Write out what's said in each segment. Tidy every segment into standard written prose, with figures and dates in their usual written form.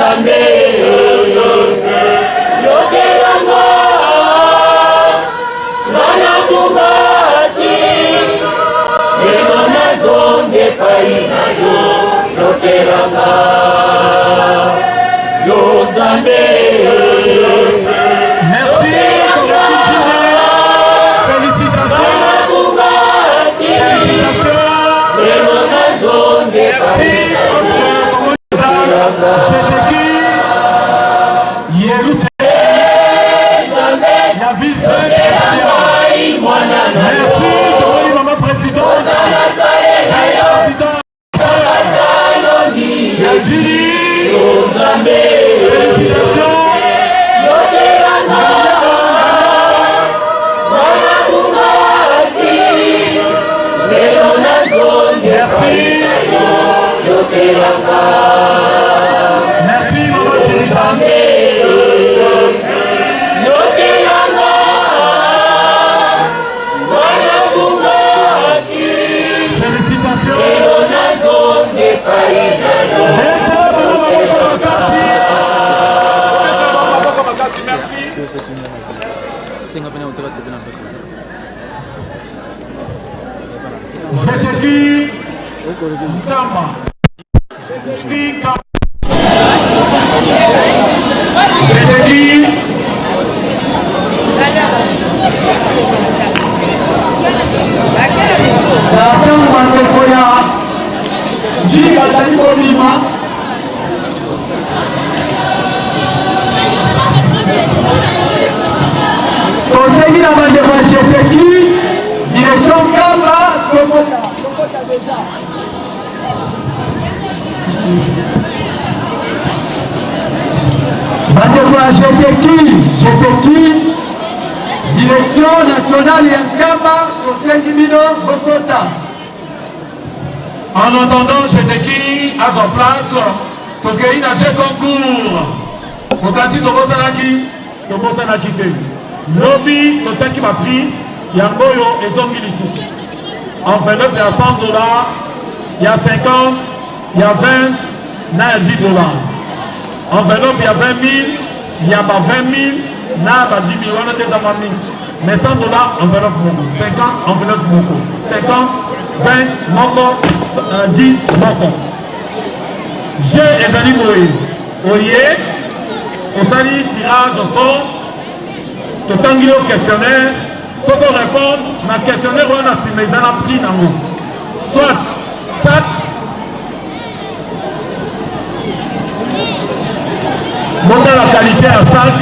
Nzambe, yokela nga, nga natunga te, lelo nazongi epai na yo, yokela nga, yo Nzambe. Merci. Félicitations. Félicitations. Merci. C'était qui? Jérusalem. La ville sainte. Merci. Tomoni maman président. Président. Yajiri. Félicitations. Merci. Merci maman dirigeante. Félicitations. Beta bango maboko makasi. Maboko makasi, merci. Zeteki Nkamba. Zeteki Nkamba. Zeteki. Na ntango bandeko ya Njili bazali kobima, tosengi na bandeko ya Jeteki direction Nkamba tokota tokota deja. Bandeko ya Jeteki, Jeteki direction nationale ya Nkamba, tosengi bino bokota. En attendant, Jeteki à sa place, tokei na jeu concours. Okati tobosanaki, tobosanaki te. Lobi totiaki ba prix yango oyo ezongi lisusu. Enveloppe ya 100 dollars, ya 50, ya 20 na ya 10 dollars. Enveloppe ya 20 000, ya ba 20 000 na ba 10 000 wana te, eza mwa mingi. Mais 100 dollars enveloppe moko, 50 enveloppe moko, 50, 20 moko, 10 moko. Jeu ezali boye: oye, osali tirage au sort, totangi yo questionnaire. Soki orépondre na questionnaire wana, nsima eza na prix nango, soit sac. Botala qualité ya sac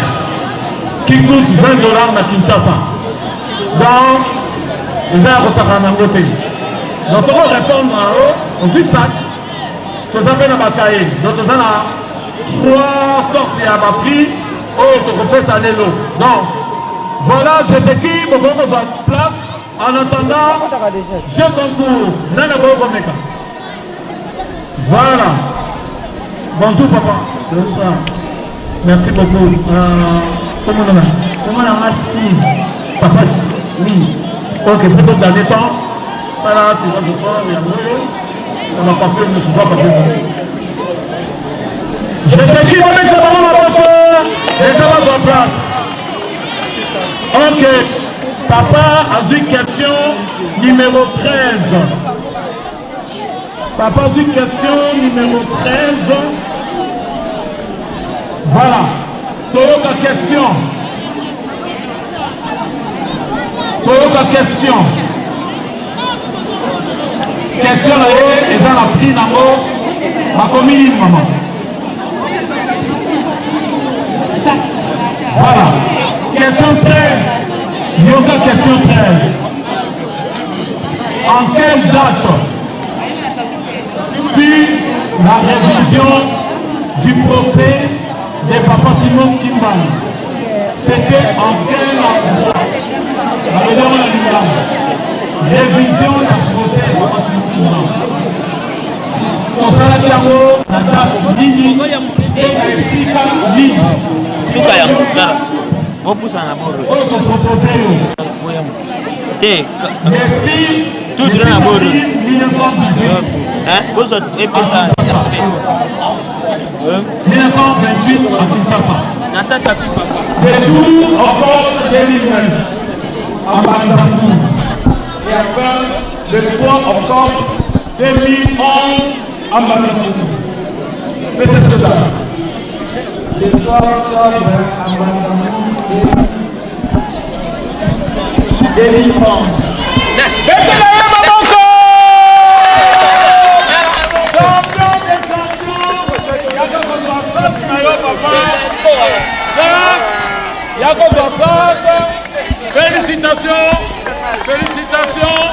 qui coûte 20 dollars na Kinshasa. Donc eza ya kosakana nango te. Donc soki orépondre na yo, ozwi sac. Toza mpe na bacahier. Donc toza na trois sortes ya baprix oyo tokopesa lelo. Donc voilà, Jeteki, bokoki kozwa place. En attendant, jeu concours, nani akoki komeka? Voilà, bonjour papa. Bonsoir. Merci beaucoup. Comment on a Comment on a Steve? Papa? Oui. Ok, pour gagner temps, ça là, tu vas, je crois, on va papier, ne souvent papier. Jeteki, on met le ballon maboko, les gars en place. Ok, papa a vu question numéro 13. Papa a vu question numéro 13. Voilà. Toyoka question. Toyoka question. Question na ye eza na prix nango. Bakomi nini, mama? Voilà, question 13. Yoka question 13: en quelle date fut la révision du procès de Papa Simon Kimbangu? C'était en quel endroit? Balobongo na lingala, révision ya procès ya Papa Simon Kimbangu tosalaki yango na date nini mpe na esika nini? Suka ya moka bopusana na boro. Oyo topropose yo te. Merci. Toujours na boro. 1918. Bozwa epesa. 1928 à Kinshasa. Le 12 octobre 2009 à Mbanzangu. Et enfin, le 3 octobre 2011 à Mbanzangu. Monsieur Soda. Le 3 octobre à Mbanzangu 2011. Betela ye maboko! Champion des champions! Yaka kozwa sac na yo papa. Sac! Yaka kozwa sac. Félicitations! Félicitations!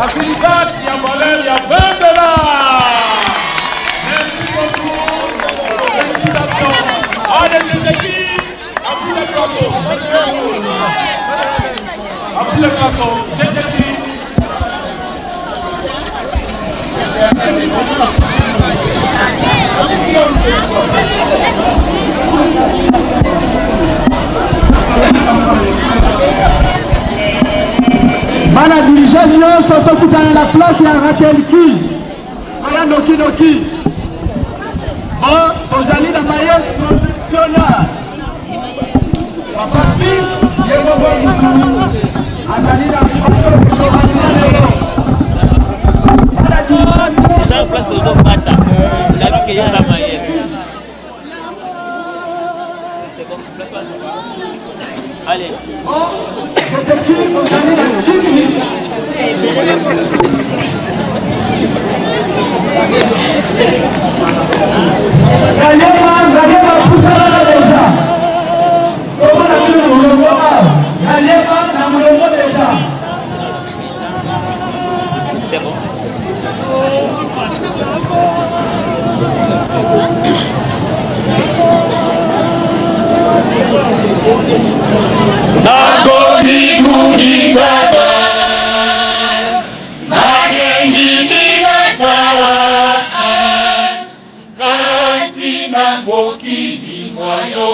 Azwi sac ya valeur ya 20 $. Merci beaucoup. Félicitations. Allez, Jezeki, à vous le plateau. À vous le plateau. Jezeki. Bana dirigeant nyonso, tokutana na place ya Ratelki aya nokinoki. Bo tozali na maestro national, papa Fils, ye moko mutu azali na lelo. Bana dirigeant Eza place tozobata, nabi ke yo oza mayele. C'est bon, place wana. Allez. Jezeki, ozali na 10 minutes. Ngaliema, Ngaliema, pusanaka déjà, tomona bino molongo awa. Ngaliema na molongo déjà. C'est bon. Nakomitungisa mabe nasala kati na mokili mwa yo,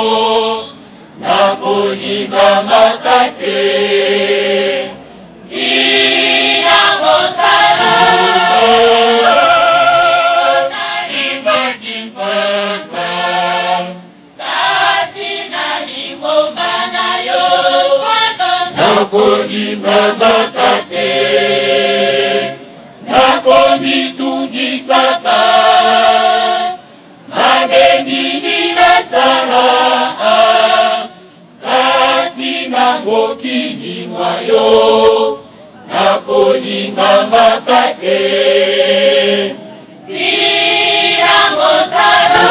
nakolingamaka te. Tina mosala nalivakisaka kati na lingomba na yo, nakolingamaka te. Nakomitungisaka mabe nini nasala kati na mokili mwa yo, nakolingamaka te. Tina mosala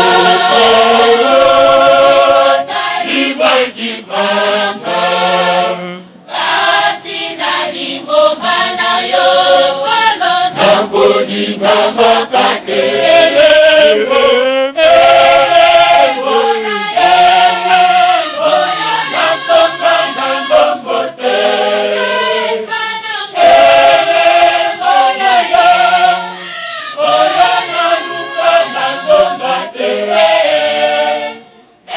nalivakisanga kati na lingomba na yo, nakolingamaka te. Elembo, elembo, elembo, nasomba na mbongo te. Elembo na yo oyo naluka na ngomba te.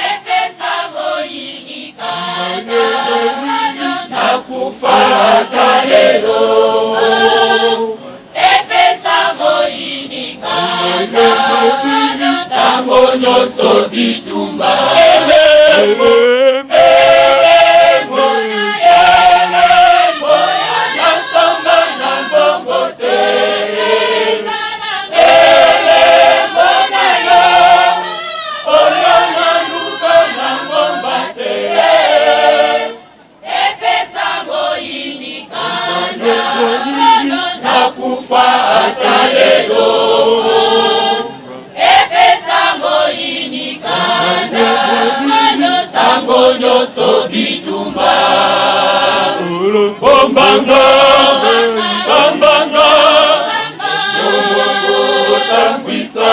Epesa moyilikana nakufa ata lelo. Epesa moyilikana ntango nyonso bitumba. Elembo, elembo, elembo, nasomba na mbongo te. Elembo na yo oyo naluka na ngomba te. Epesa moyinikana nakufa ata lelo. Epesa moyinikana ntango nyonso bitumba. Bombanga, bombanga, yo tambwisa.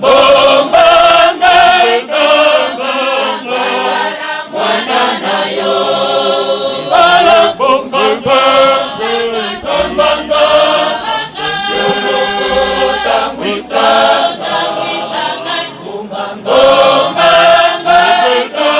Bombanga, bombanga, mwana na yo. Ala bombanga, bombanga, yo tambwisa. Bombanga, bombanga,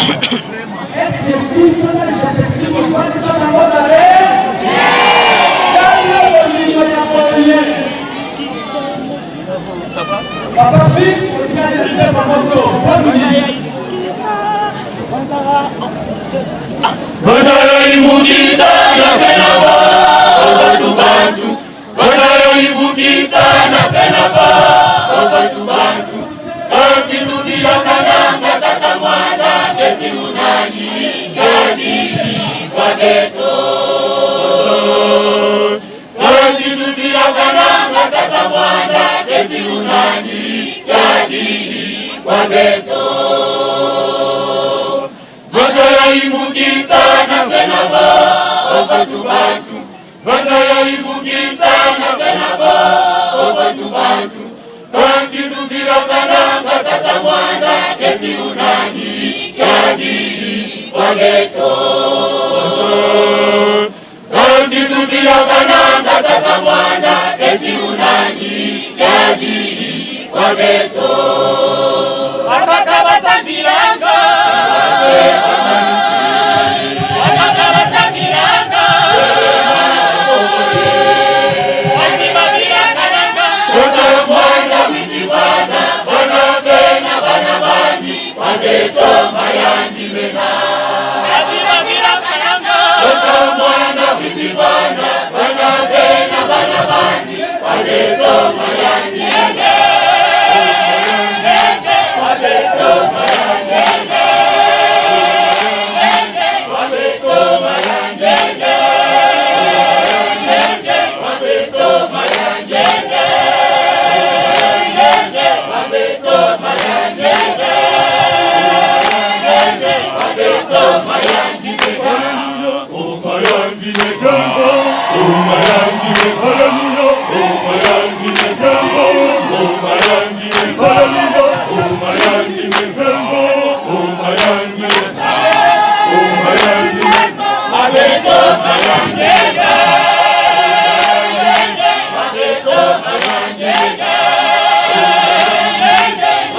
Est-ce que biso na Jateki tofandisa bango na re? Tala bolingo ya boye. Papa Fils, otikali na nzembo moko. 3 minutes. Bazala na pena ba bantu bantu Bazala na pena ba bantu bantu Kasi tuvila kananga tata mwana keti unani Gadi kwa geto Kasi tuvila kananga tata mwana keti unani Gadi kwa geto Vazoyoimbukisana pena bo bantu bantu Vazoyoimbukisana pena bo bantu bantu Kansi tuvila kananga tata mwana keti unani Jadi kwa geto Kansi tuvila kananga tata mwana keti unani Jadi kwa geto Abakabasambilanga Abakabasambilanga Tata mwana wizibana bana bena bana bani Wageto mayandi mena Tata mwana wizibana bana bena bana bani Wageto mayandi mena Wageto mayandi Wageto mayandi Wageto mayandi Wageto mayandi Wageto mayandi Oh mayandi Oh mayandi Hallelujah Oh mayandi Oh mayandi Hallelujah Oh mayandi Oh mayandi Oh mayandi Wageto mayandi Wageto mayandi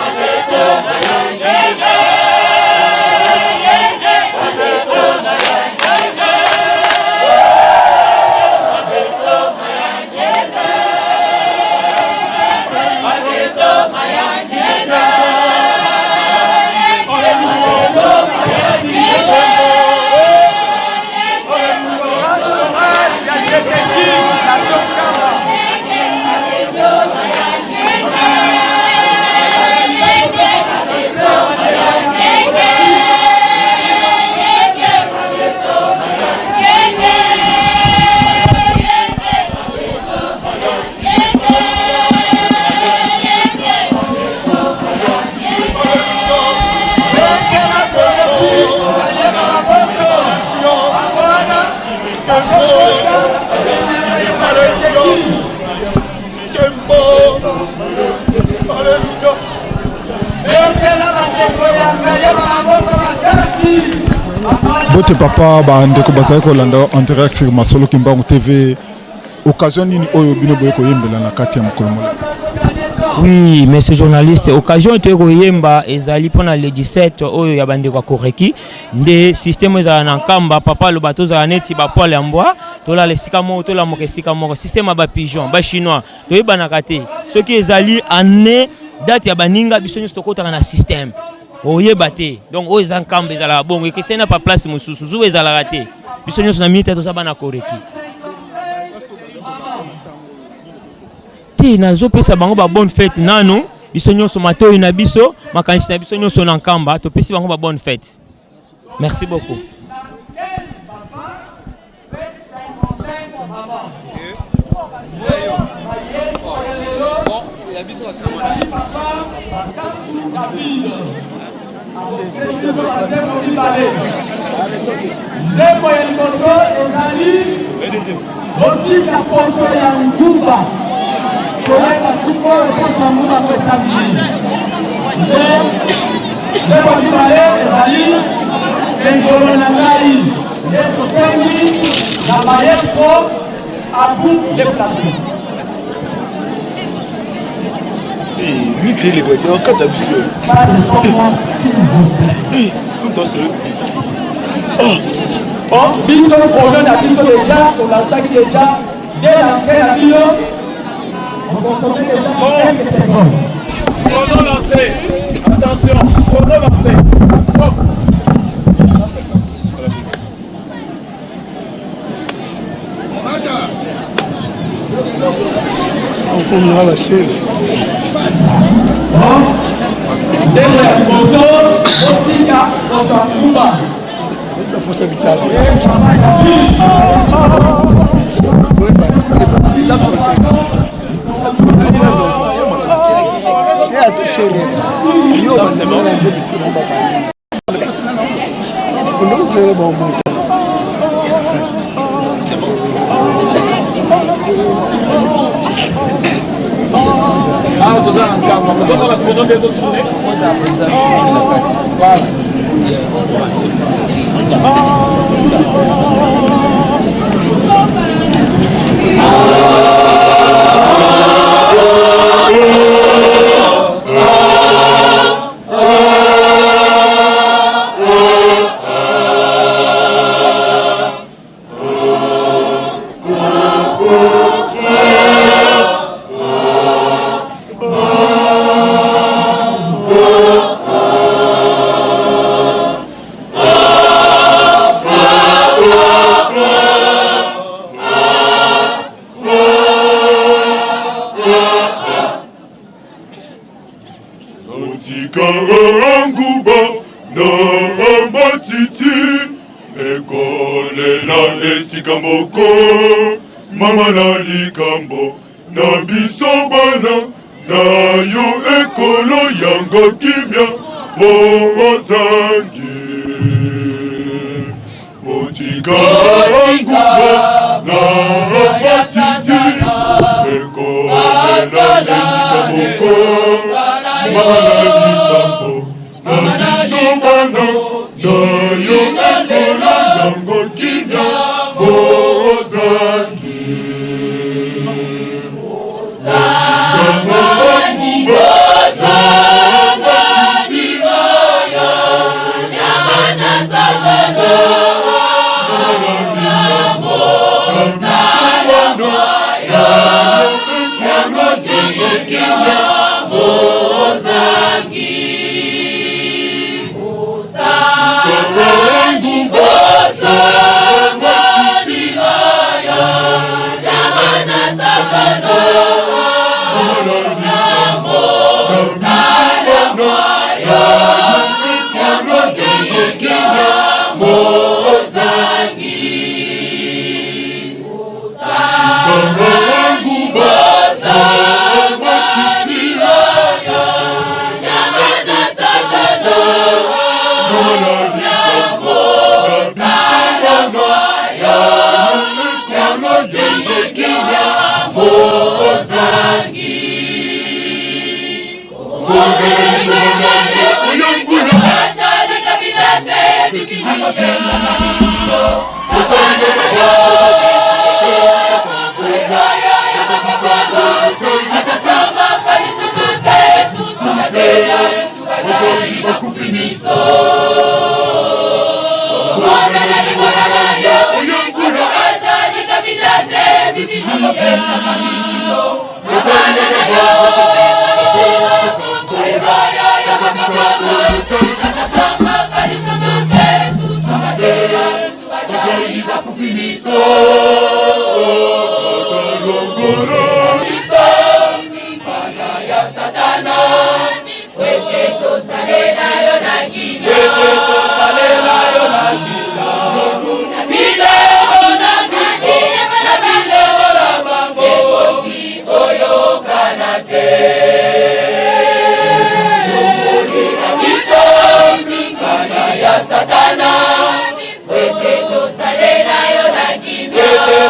Wageto mayandi Wageto mayandi Wageto mayandi Wageto mayandi Wageto mayandi Ya Jateki, nation Nkamba. Bekela Koreki, bayeba maboko. Bwana, tokokota Jateki. Bekela bandeko ya Ngaliema maboko makasi. Bote papa, bandeko bazali kolanda en direct sur Masolo Kimbangu TV. Occasion nini oyo bino boye koyembela na kati ya mokolo molai? Oui, monsieur journaliste, occasion toye koyemba ezali mpona le 17 oyo ya bandeko ya Koreki. Nde système ezala na Nkamba. Papa aloba tozala neti bapoils ya mbwa, tolala esika moko, tolamuka esika moko. Système ya bapigeon, bachinois, toyebanaka te. Soki ezali année, date ya baninga, biso nyonso tokotaka na système, oyeba te. Donc oyo eza Nkamba, ezalaka bongo, ekeseni na baplace mosusu. Zuwa ezalaka te, biso nyonso na minute toza bana Koreki te. Nazopesa bango babonne fête nanu. Biso nyonso, matoi na biso, makanisi na biso nyonso na Nkamba. Topesi bango babonne fête. Merci beaucoup. Nzembo ya liboso ezali "Botika poso ya nguba", koyeba sikoyo poso ya nguba ngo esali nini. Nde nzembo ya mibale ezali "Engolo na ngai". Nde tosengi na maestro, à vous le plateau. Miti elekaki okata biso. Pas de comment, s'il vous plaît. Bon, biso projet na biso déjà tolansaki déjà dès l'entrée na bino on consommait déjà 5 secondes. Chrono lancé. Attention, chrono lancé. Hop. Ndenge ya liboso botika kozwa nguba. Awa toza na nkamba, ozomona chrono nde ezotourne. Voilà. Totika nguba na matiti ekolela esika moko mama na likambo na biso bana na yo ekolo yango kimia ozangi otika nguba na matiti ekolela esika moko mama na likambo na biso bana na yo ekolo yango kimia ozangi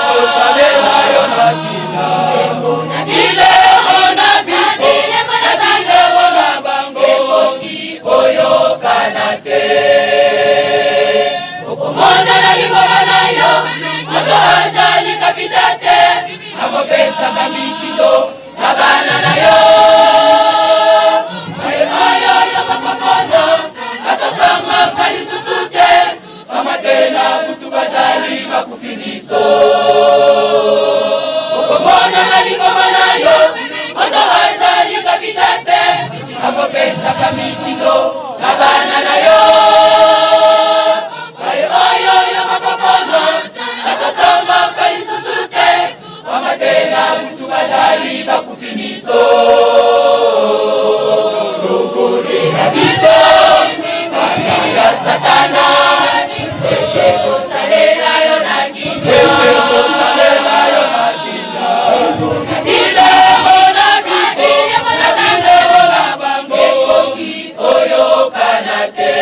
Tosalela yo na kimia. Bana na yo baye oyo yo bakopona bakosambaka lisusu te, pamba te na butu bazali bakufi miso. Longolela biso bana ya Satana, ete tosalela yo na kimia, ete tosalela yo na kimia. Bilembo na biso na bilembo na bango ekoki koyokana te.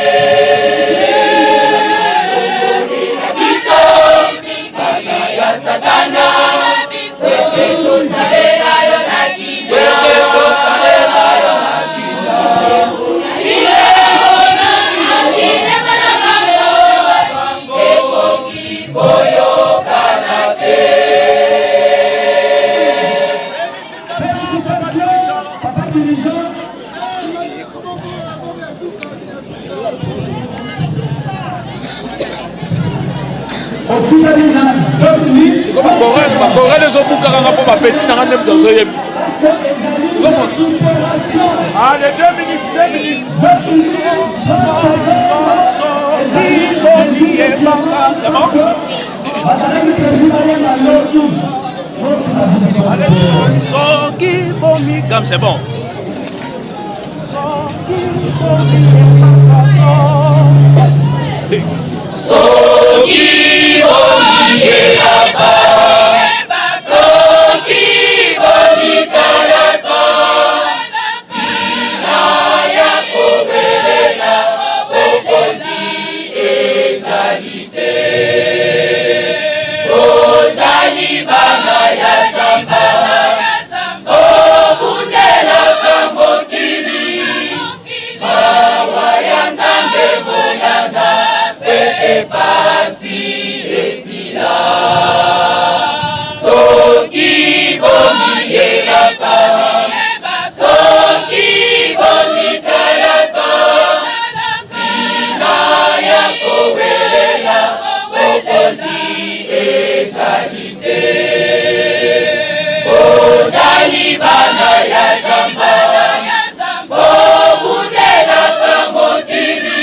Longolela biso bana ya Satana, ete tosalela yo na kimia, ete tosalela yo na kimia. Bilembo na bilembo na bango ekoki koyokana te. Félicitations, papa dirigeant. Otikali na 2 minutes. Bakorele ezobukaka nga mpo bapeti na nga nde moto azoyebisa. Allez, 2 minutes, 2 minutes. C'est bon? Bazalaki prévu bayemba lobi. Soki bomi comme c'est bon. Soki bomiyelaka, soki bomitalaka, ntina ya kobelela bokonzi ezali te. Bozali bana ya Nzambe, bobundelaka mokili, mawa ya Nzambe monana mpe epasi esila. Soki bomiyebaka, soki bomitalaka, ntina ya kowelela bokonzi ezali te. Bozali bana ya Nzambe, bobundelaka mokili,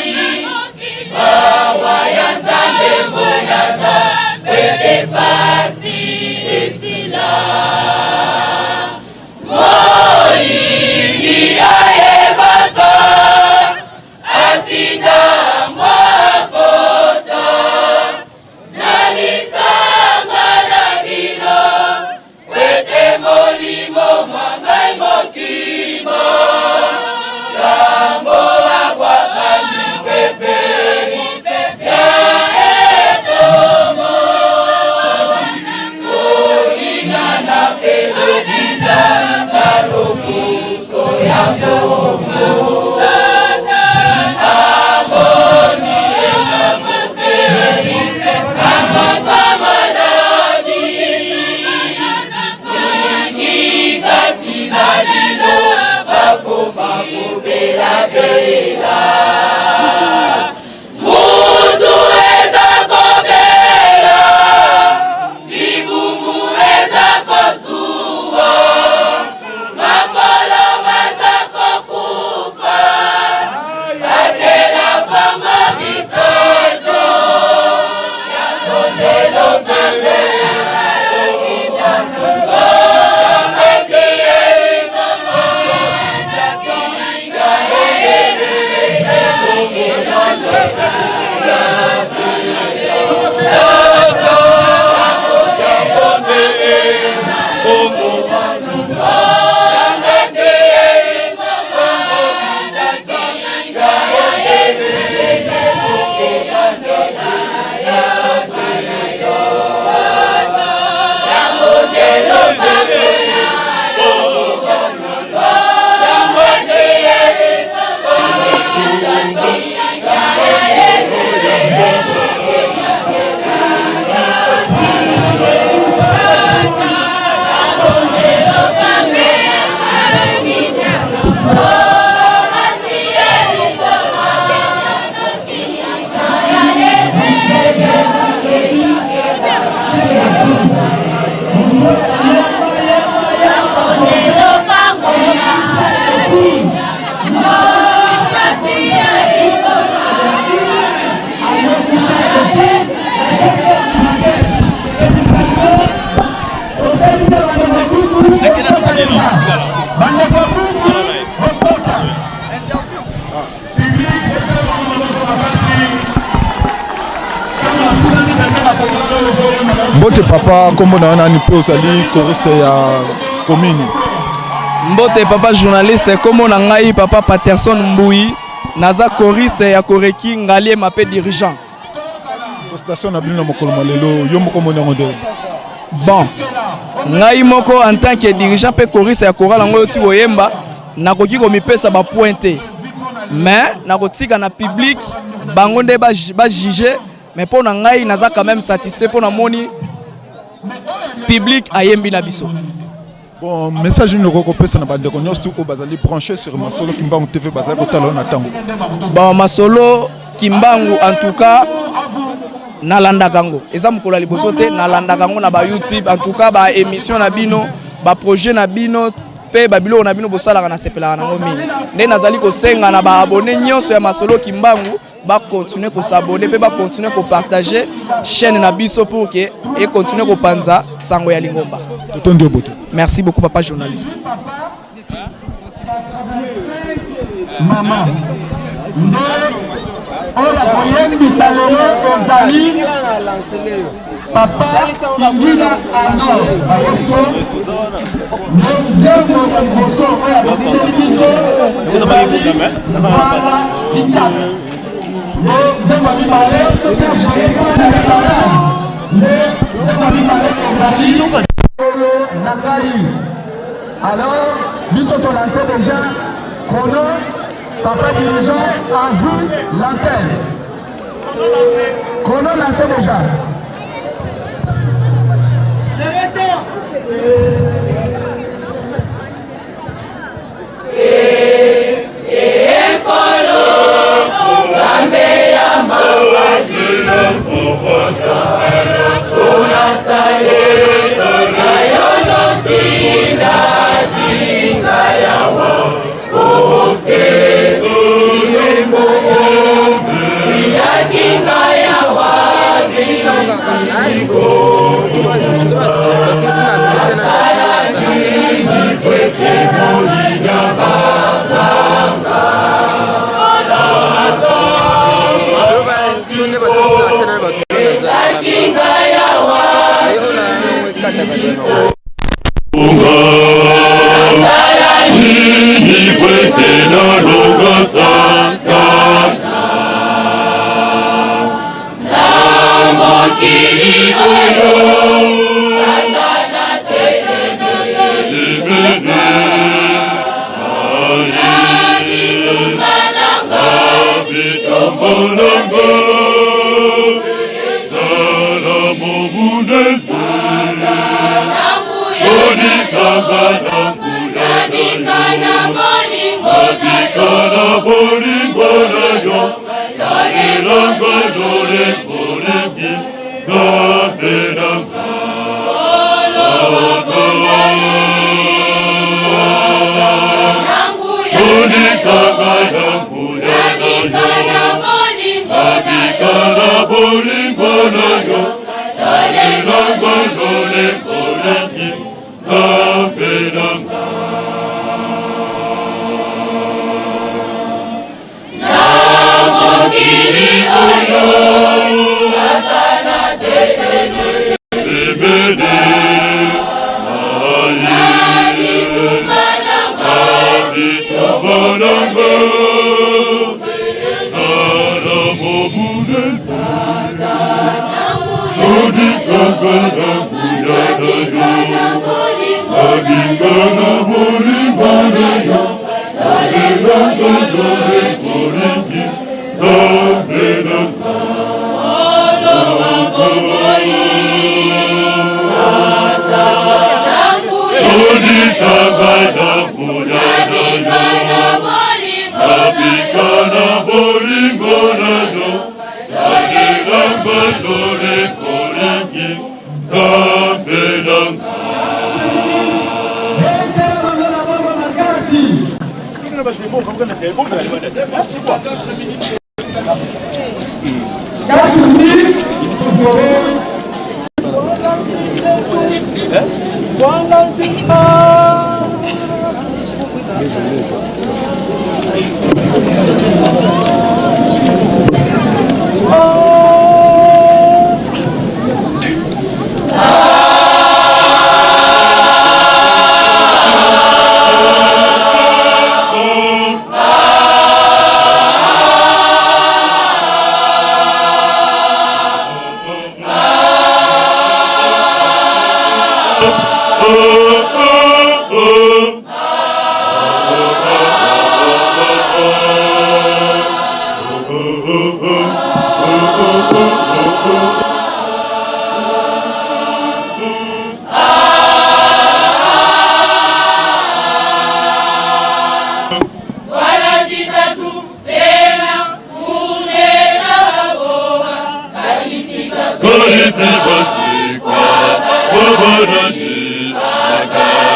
mawa ya Nzambe monana mpe epasi esila. Moyini ayebaka atinda mwakota na lisanga na bino, ete molimo mwa ngai mokima, yango abwaka mipepe ya ekomo, koyinana mpe lokuta na lokuso ya mbongo. Amoni eza moke amatwa maladi mingi kati na bino, bakoma kobelabela. Mutu eza kobela, libumu eza kosuwa, makolo baza kokufa, batela bango misato yango nde lobango. Mbote papa, kombo na yo nani mpe ozali choriste ya commune? Mbote papa journaliste, kombo na ngai papa Paterson Mbuyi, naza choriste ya Koreki Ngaliema mpe dirigeant. Prestation na bino na mokolo mwa lelo, yo moko omoni yango ndenge? Bon, ngai moko en tant que dirigeant mpe choriste ya chorale yango oyoti koyemba, nakoki komipesa ba point te, mais nakotika na public bango nde ba juger. Mais mpo na ngai naza quand même satisfait mpo namoni public ayembi na biso. Bon, message nini okoki kopesa na bandeko nyonso oyo bazali branché sur Masolo Kimbangu TV, bazali kotala yo na ntango? Bon, Masolo Kimbangu en tout cas nalandaka yango, eza mokolo ya liboso te nalandaka yango na ba YouTube. En tout cas ba émission na bino, ba projet na bino mpe babiloko na bino bosalaka, nasepelaka nango mingi. Nde nazali kosenga na ba abonné nyonso ya Masolo Kimbangu ba continuer ko s'abonner mpe ba continuer ko partager chaîne na biso pour que e continuer kopanza sango ya lingomba. Totondi yo bote. Merci beaucoup papa journaliste. Mama nde oyo akoyembisa lelo ezali papa Ingila Arnold Bayoto. Nde nzembo ya liboso oyo abongiseli biso ezali Mwana Zitat. Nde nzembo ya mibale soki nde nzembo ya mibale ezali Kolo na ngai. Alors biso tolanse déjà chrono. Papa dirigeant, à vous l'antenne. Chrono lancé déjà.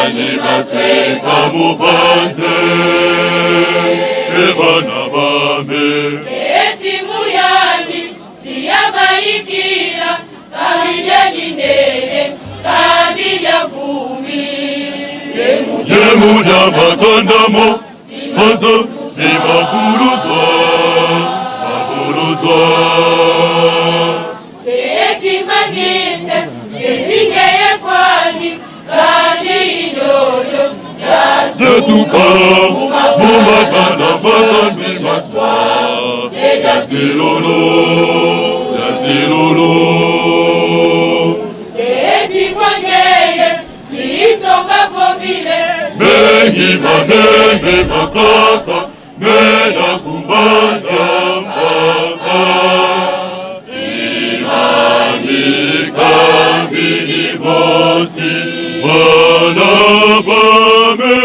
Bani baseka muvanze ebana bame Eti muyani siyabayikila kabilya dinene kabilya vumi yemuda makondamo banzo simakuluzwa makuluzwa Eti mangiste etingeye kwani kandi inyoyo Detuka mumakana bakandi maswa yasilolo yasilolo Eti kwangeye Kristo kavovile mengi mamembe makaka mena kumbanza mpaka imani kambini bosi bana bame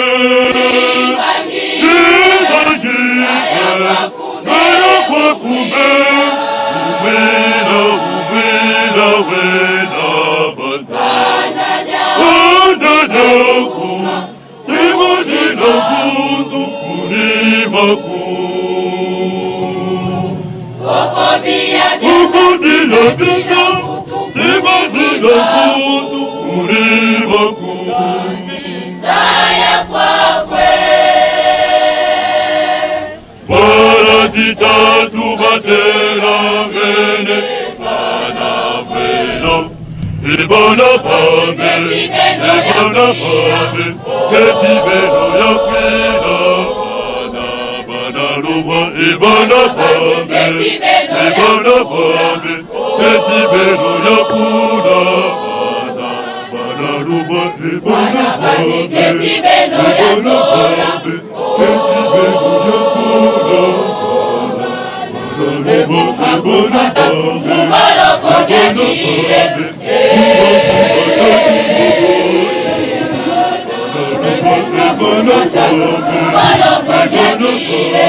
Saya kwakwe Parasitatu batela mene bana beno Ibana bame Ibana bame Keti beno ya kwina Bana bana lobwa Ibana bame Ibana bame Keti beno ya kuna Bana bana lobwa Ibana bame Keti beno ya Ibana sola bame Keti beno ya sola Muboloko dyakile Muboloko dyakile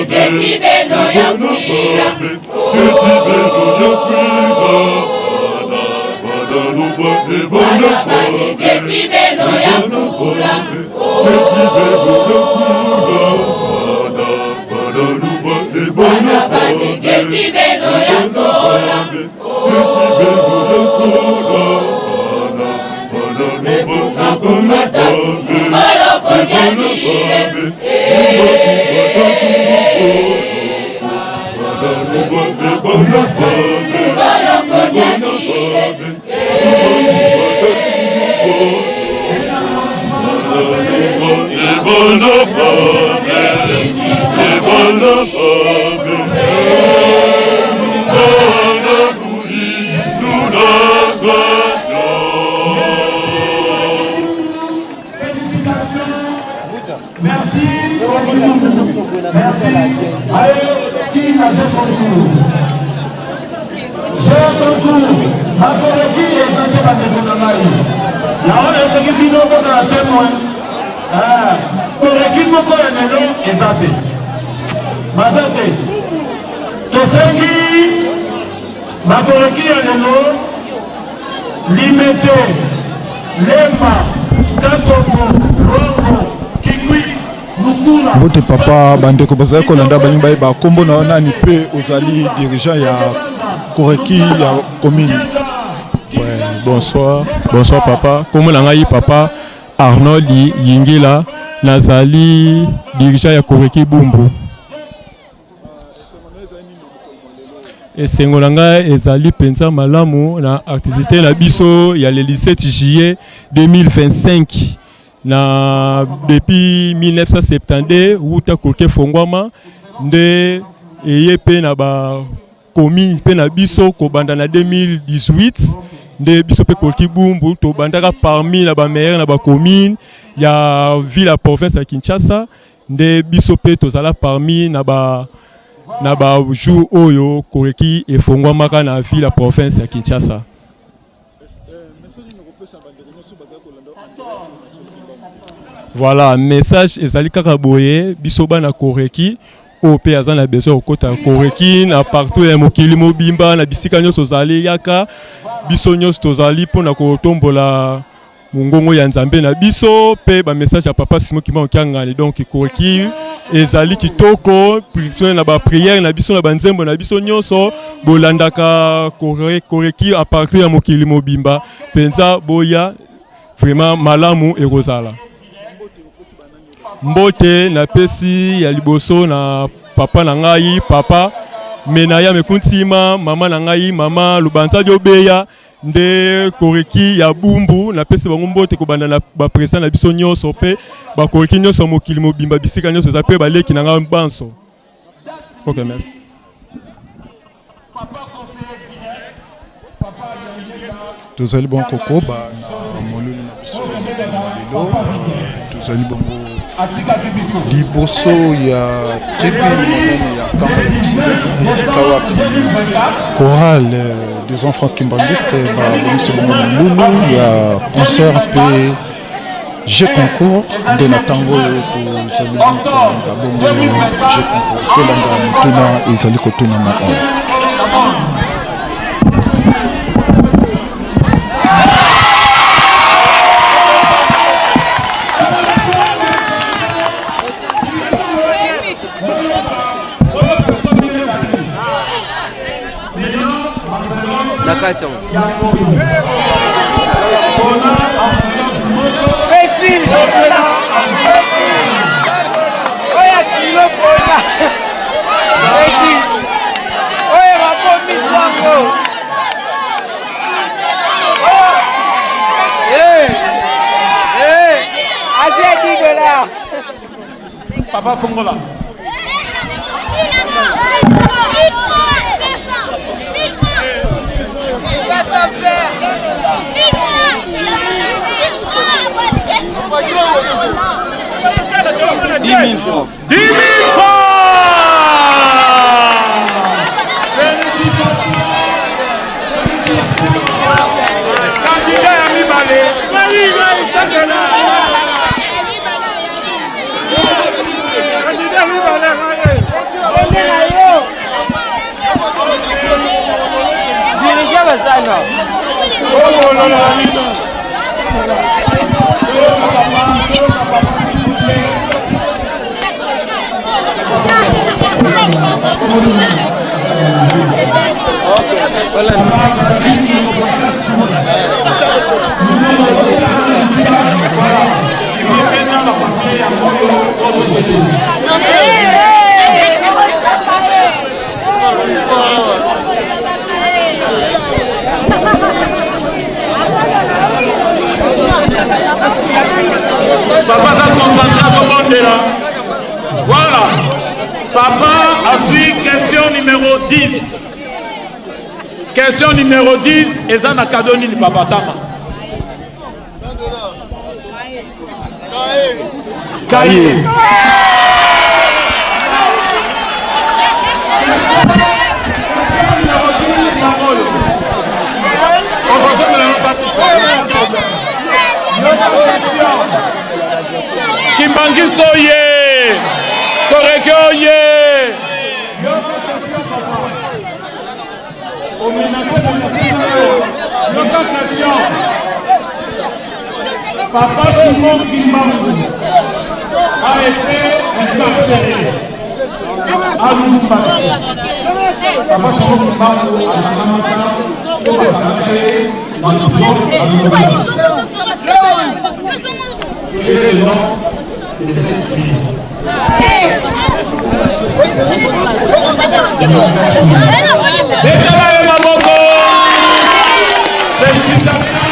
Keti beno ya fwila Keti beno ya fula Keti beno ya sola Muboloko dyakile Muboloko dyakile Merci. Merci. Allez, qui a fait concours J'ai concours. Bakoleki ezangi bandeko na ngai. Yango nayesoki bino bozala témoin. Koleki moko ya lelo eza te. Baza te. Tosengi bakoleki ya lelo Limete, Lemba, Kakongo, Luango, Kikwit, Lukula. Mbote papa, bandeko bazali kolanda balingi bayeba nkombo na yo nani mpe ozali dirigeant ya Koreki ya commune. Ouais, bonsoir, bonsoir papa. Kombo na ngai papa Arnold Yingila, nazali dirigeant ya Koreki Bumbu. Esengo na ngai ezali mpenza malamu na activité na biso ya le 17 juillet 2025 na depuis 1972 wuta koke fongwama nde eye mpe na ba commune mpe na biso kobanda na 2018 nde biso mpe koki Bumbu tobandaka parmi na ba meilleur na ba commune ya ville ya province ya Kinshasa nde biso mpe tozala parmi na ba na ba jour oyo koleki efongwamaka na ville ya province ya Kinshasa. Voilà, message ezali kaka boye biso bana koreki. Oyo mpe aza na besoin kokota Koreki na partout ya mokili mobimba, na bisika nyonso ozali, yaka. Biso nyonso tozali mpo na kotombola mongongo ya Nzambe na biso mpe ba message ya Papa Simon Kimbangu Kiangani. Donc Koreki ezali kitoko na ba prière na biso na ba nzembo na biso nyonso. Bolandaka Koreki à partir ya mokili mobimba mpenza, boya vraiment malamu ekozala. Mbote napesi ya liboso na papa na ngai, papa Menaya Mekuntima, mama na ngai mama Lubanza Diobeya nde Koreki ya Bumbu. Napesi bango mbote kobanda na ba president na biso nyonso mpe bakoreki nyonso ya mokili mobimba, bisika nyonso eza, mpe baleki na ngai banso. Ok, merci. Tozali bongo kokoba na molulu na biso ya mokolo mwa lelo. Tozali bongo liboso ya tribune monene ya Nkamba ya Mosele, esika wapi chorale des enfants kimbanguistes babongisi bongo molulu ya concert mpe jeu concours. Nde na ntango oyo tozali kolanda bongo jeu concours, tolanda motuna ezali kotunama awa. Na kati yango Petit oyo kilo pona Petit oyo bakomi swango. Asie 10 dollars. Papa Fongola. Dix mille francs. 10 000 francs. Candidat ya mibale. Candidat mibale. Dirige basana. Papa aza concentré, azobondela. Voilà. Papa azwi question numéro 10. Question numéro 10 eza na cadeau nini, papa? Tanga. Kaye. Kimbanguiste oye! Koreke oye! Yoka question. Papa Simon Kimbangu a été incarcéré à Lubumbashi. Papa Simon Kimbangu a été dans le à Lubumbashi. Quel est le nom de cette ville? Betala ye maboko. Félicitations.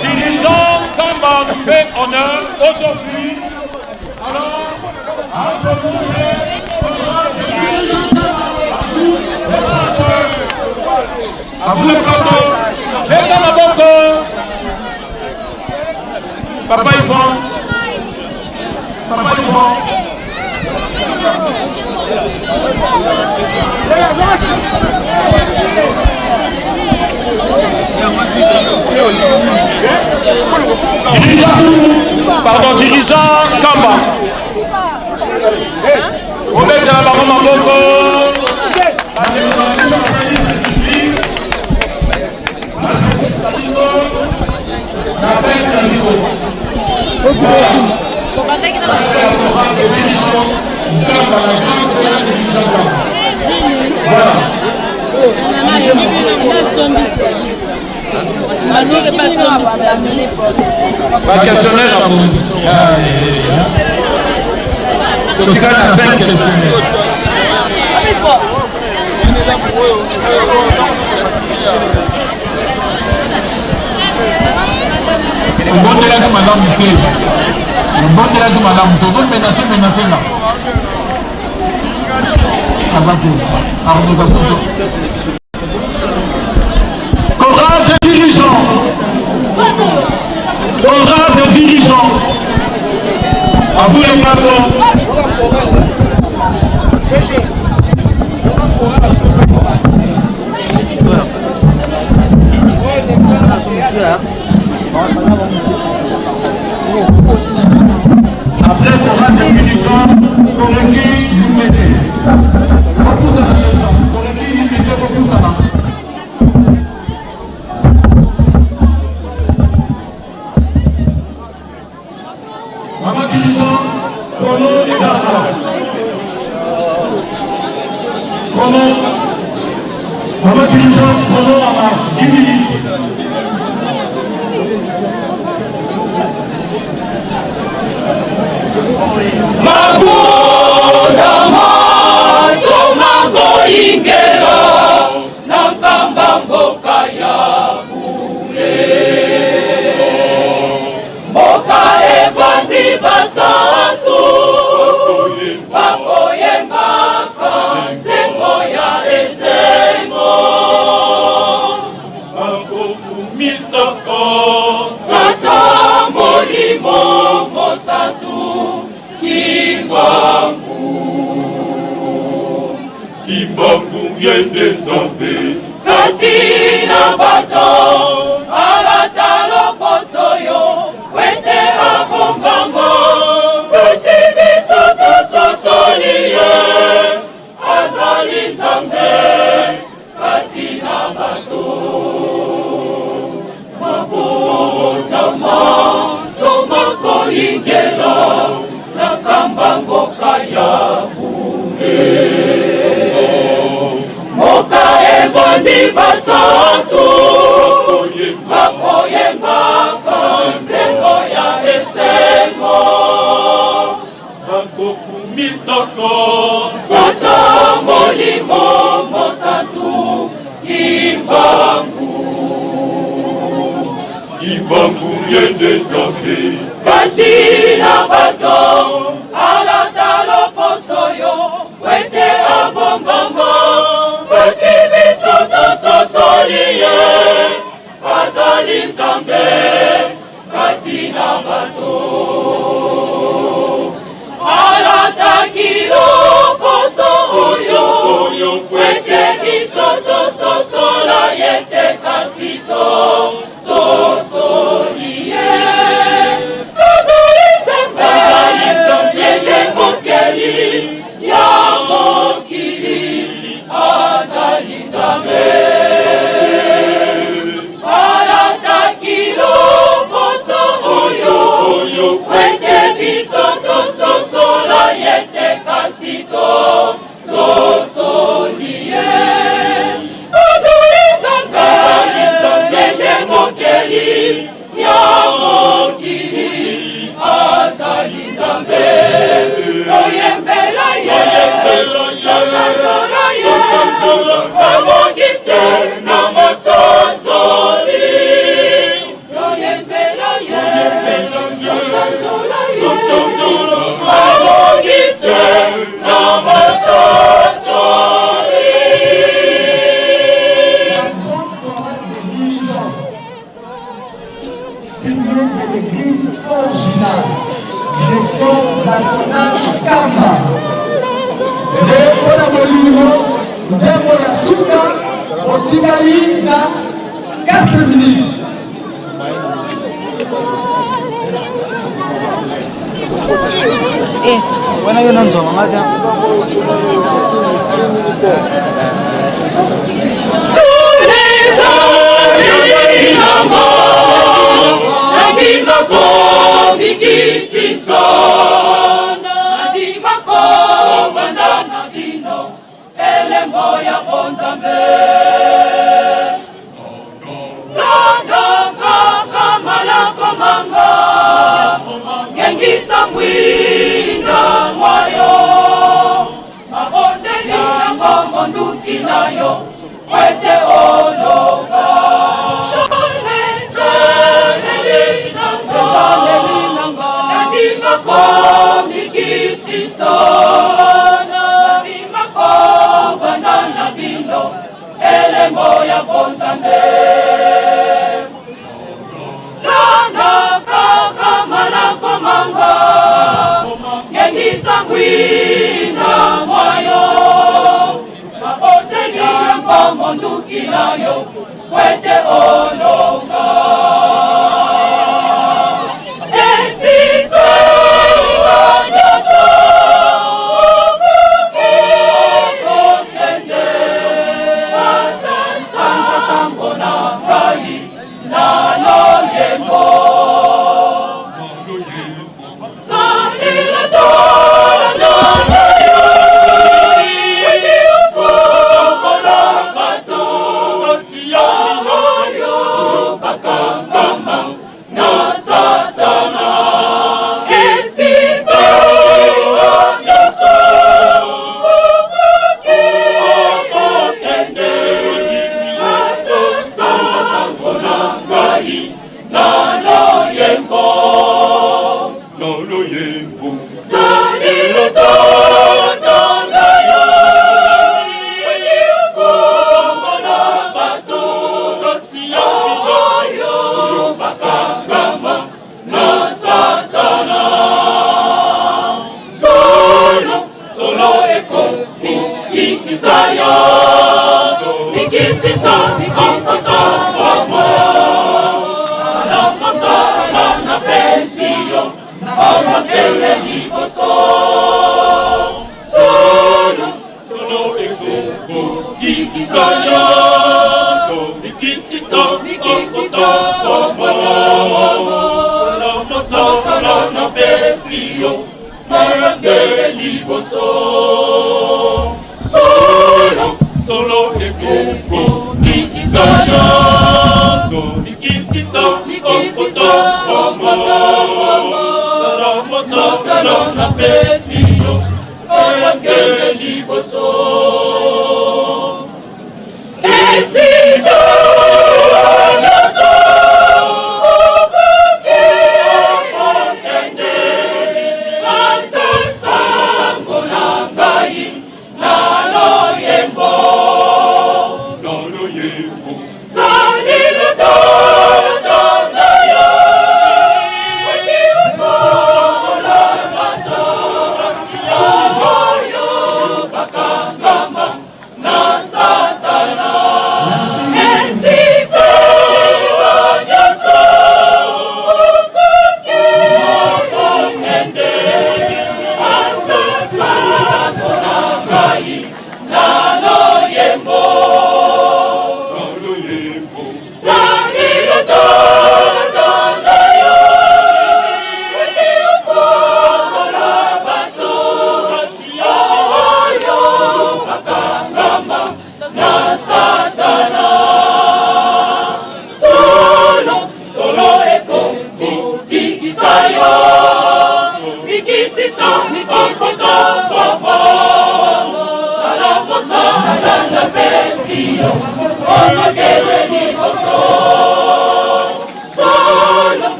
Dirigeant Kamba nous fait honneur aujourd'hui. Alors, à vous le plateau. Beta maboko. Papa Yvon. Pardon, dirigeant Kamba. Obetela bango maboko. Baquestionnaire totikali na 5 questionnaire. Obondelaki malamu te, obondelaki malamu te, ozomenase menase nga aza te armekation. Chorale de dirigeants, chorale de dirigeants, à vous les plateaux. Après chorale de dirigeants, Koleki Limete. Kopusana deja, Koleki Limete kopusana. Mama dirigeant, chrono eza awa. Chrono. Mama dirigeant, chrono en marche, 10 minutes. Mabunda maso makoyingela na Nkamba, mboka ya bule, mboka evandi basantu bakoyembaka nzembo ya esengo, bakokumisaka Tata, Molimo Mosantu, Kimbangu. Kimbangu yende Nzambe kati na bato, alata loposo yo wete abombamo, kasi biso tososoli ye azali Nzambe kati na bato. Mabotama somakoyingela na Nkamba, mboka ya bule, mboka evandi basantu bakoyembaka nzembo ya esengo, bakokumisaka Tata, Molimo Mosantu, Kimbangu. Kimbangu yende Nzambe kati na bato, alata loposo yo wete abombamo, kasi biso tososoli ye azali Nzambe kati na bato. Alataki loposo oyo wete biso tososola ye te, kasi tososoli ye azali Nzambe, yeye mokeli ya mokili, azali Nzambe. Alataki loposo oyo wete biso tososola ye te, kasi Totikali na 4 minutes. Eh, wana yo na nzwa nga te. Elembo ya bonzambe Tandakaka malako manga Ngengisa mwinda mwayo Mabondeli yango monduki na yo Kwete olonga Ezaleli nanga Nandima komikitisa Nandima kovanda na bino Elembo ya bonzambe Landa kaka malako manga Ngengisa mwinda mwayo Mabondeli yango monduki na yo Kwete olonga Esika nyonso okoki kokende Ata sanza sango na ngai na loyembo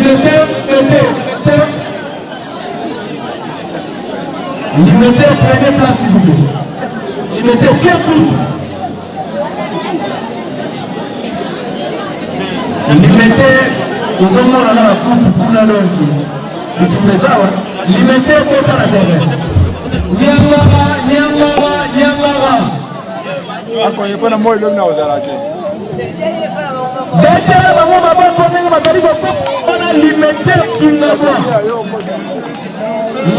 Limete, mete, te. Limete, prenez place s'il vous plaît. Limete, quel coup Limete, ozomona na bakupu kuna donki bitumba eza awa. Limete, kota na terrain. Nyangara, nyangara, nyangara. Akoye mpo na moi lobi na kozala te. Betela bango maboko ndenge bazali kokona Limete Kingabwa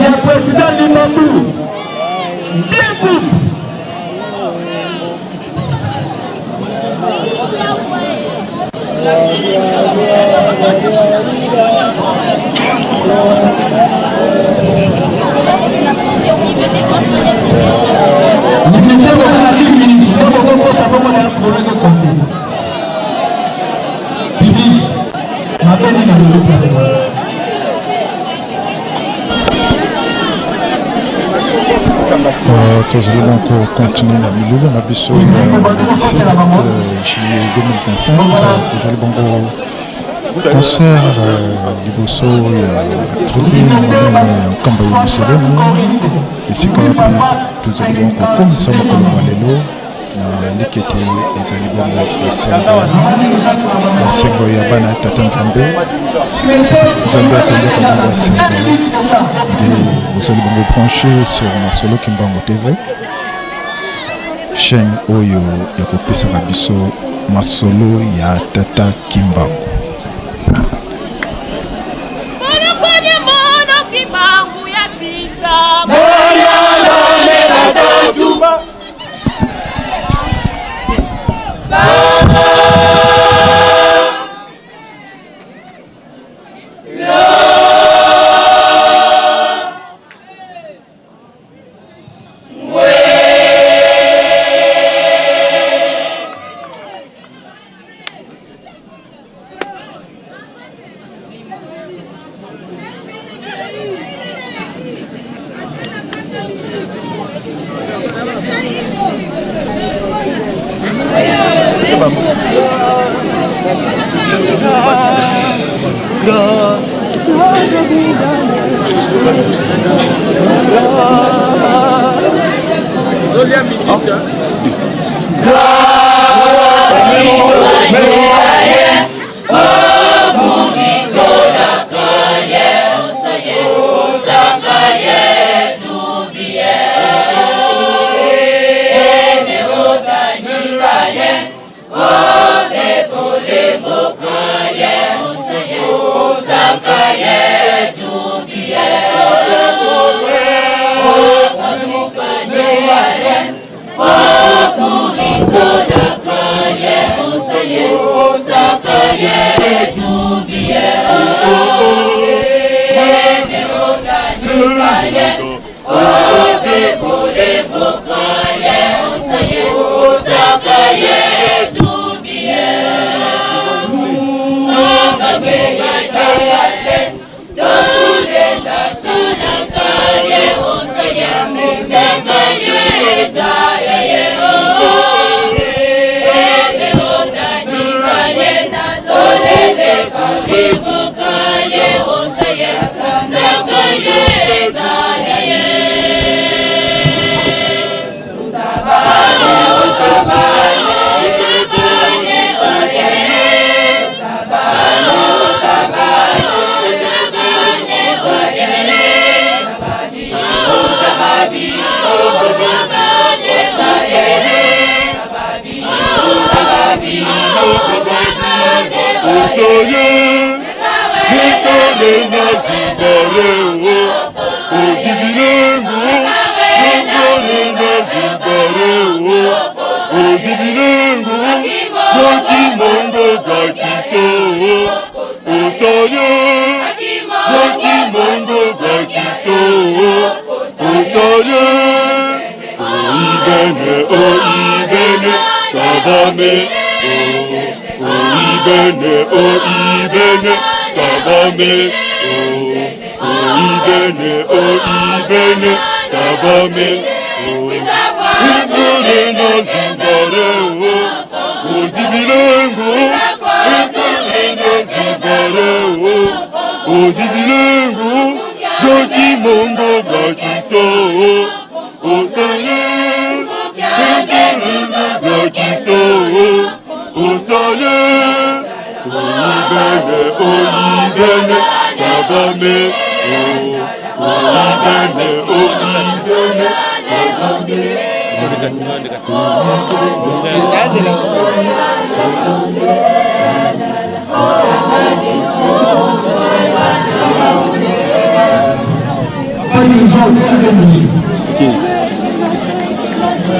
ya president Limambu. Bien coupe. Limete bozala 10 minutes nde bozokota bongo na chrono ezokonte public mabe nini na bozopesa. Tozali donc kocontinue na milulu na biso ya 17 juillet 2025. Ezali bongo concert liboso ya tribune monene ya Nkamba ya Yelusalemu, esika wapi tozali bongo kokomisa mokolo mwa lelo na likete. Ezali bongo esengo, esengo ya bana ya Tata Nzambe. Nzambe akoliaka bongo esengo. Nde bozali bongo branché sur Masolo Kimbangu TV, chaîne oyo ya kopesaka biso masolo ya Tata Kimbangu.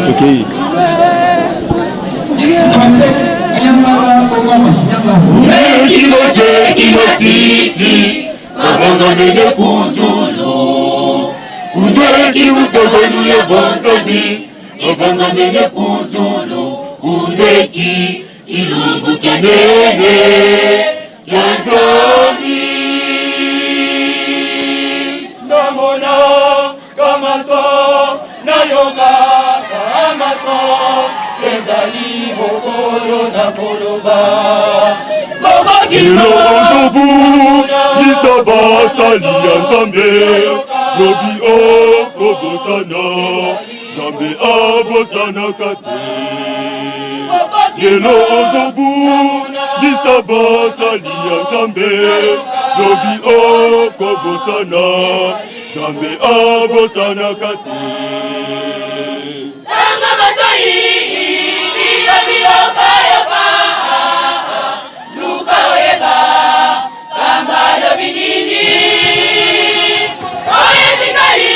Tokei. Kimosisi, mabongamene kuzulu undeki utogonu ye bonzobi mabongamene kuzulu undeki kilungu kenene ya nzambi namona kamaso nayoka kamaso ezali mokolo na koloba Ilondobu biso basali ya Nzambe lobi okobosana Nzambe abosanaka te lelo ozobu biso basali ya Nzambe lobi okobosana Nzambe abosanaka te. Tanga matoi biyo biyoka yoka luka oyeba kamba lobi nini oyo etikali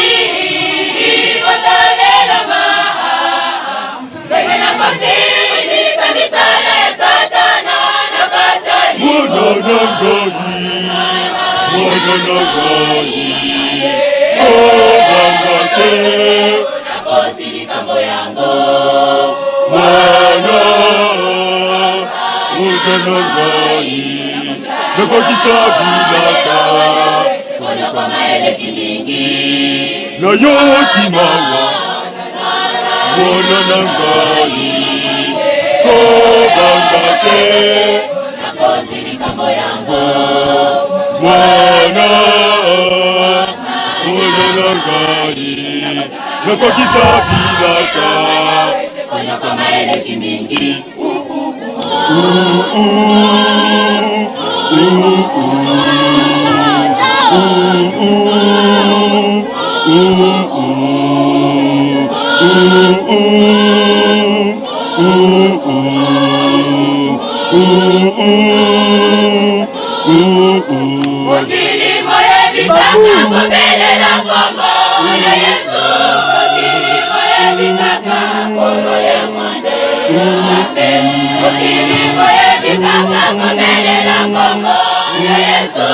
kotalelama ndenge na kosilisa misala ya satana na kati ya Mwana na ngai, mwana na ngai, kobanga te. Nakoti likambo yango. Mwana, oza na ngai, nakokisa bilaka. Konyokoma eleki mingi. Nayoki mawa, mwana na ngai, kobanga te. Nakoti likambo yango. Mwana, oza na ngai, nakokisa bilaka. Konyokoma eleki mingi. Ooh, ooh, ooh, ooh, ooh, ooh, ooh, ooh, ooh, ooh, ooh. Mokili moyebi kaka kobelela nkombo ya Yesu. Mokili moyebi kaka nkolo Yesu nde Nzambe. Mokili moyebi kaka kobelela nkombo ya Yesu.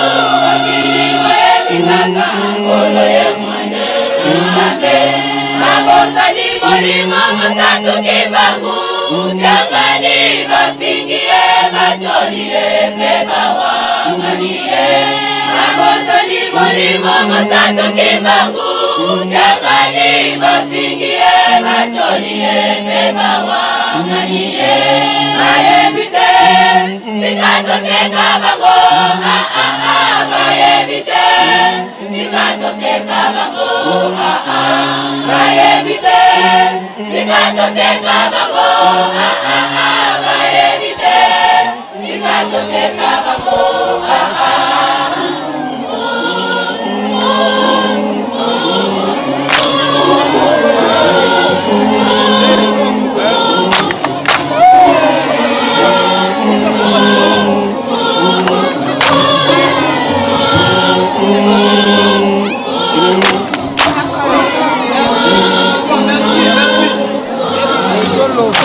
Mokili moyebi kaka nkolo Yesu nde Nzambe. Babosani molimo mosantu Kimbangu. Jangani bafingi ye bajoli ye mpe bawangani ye. Babosani molimo mosantu Kimbangu. Jangani bafingi ye bajoli ye mpe bawangani ye. Bayebi te tika toseka bango. Ah, ah, ah, bayebi te tika toseka bango. Ah, ah, bayebi te tika toseka bango. Ah, ah, ah, bayebi te tika toseka bango. Ah, ah.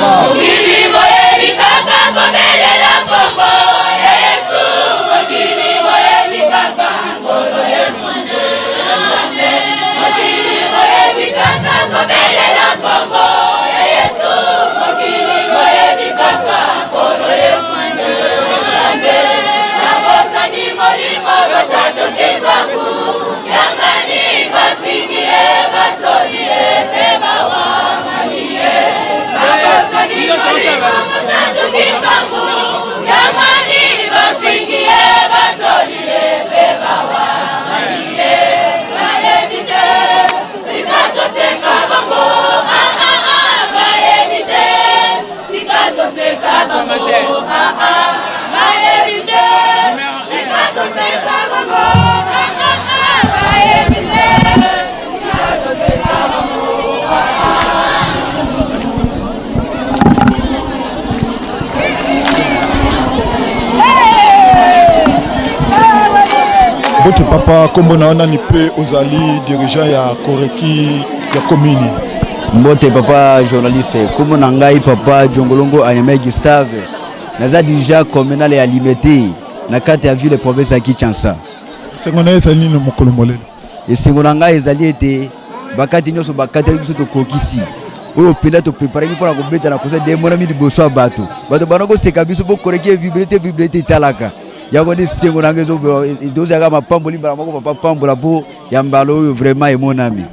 Mokili moyebi Mbote papa, kombo na yo nani mpe ozali dirigeant ya Koreki ya commune? Mbote papa journaliste, kombo na ngai papa Djongolongo Anyame Gustave, naza dirigeant communal ya Limete na kati ya ville province ya Kinshasa. Esengo na yo ezali nini mokolo molelo? Esengo na ngai ezali ete bakati nyonso bakataki biso tokokisi oyo mpenza topreparaki mpo na kobeta na concert emonami liboso ya bato. Bato banda koseka biso bokoreki evibre te vibre te etalaka yango nde esengo na ngai tozalaka mapamboli mbala moko papa pambola mpo ya mbala oyo vraiment emonami.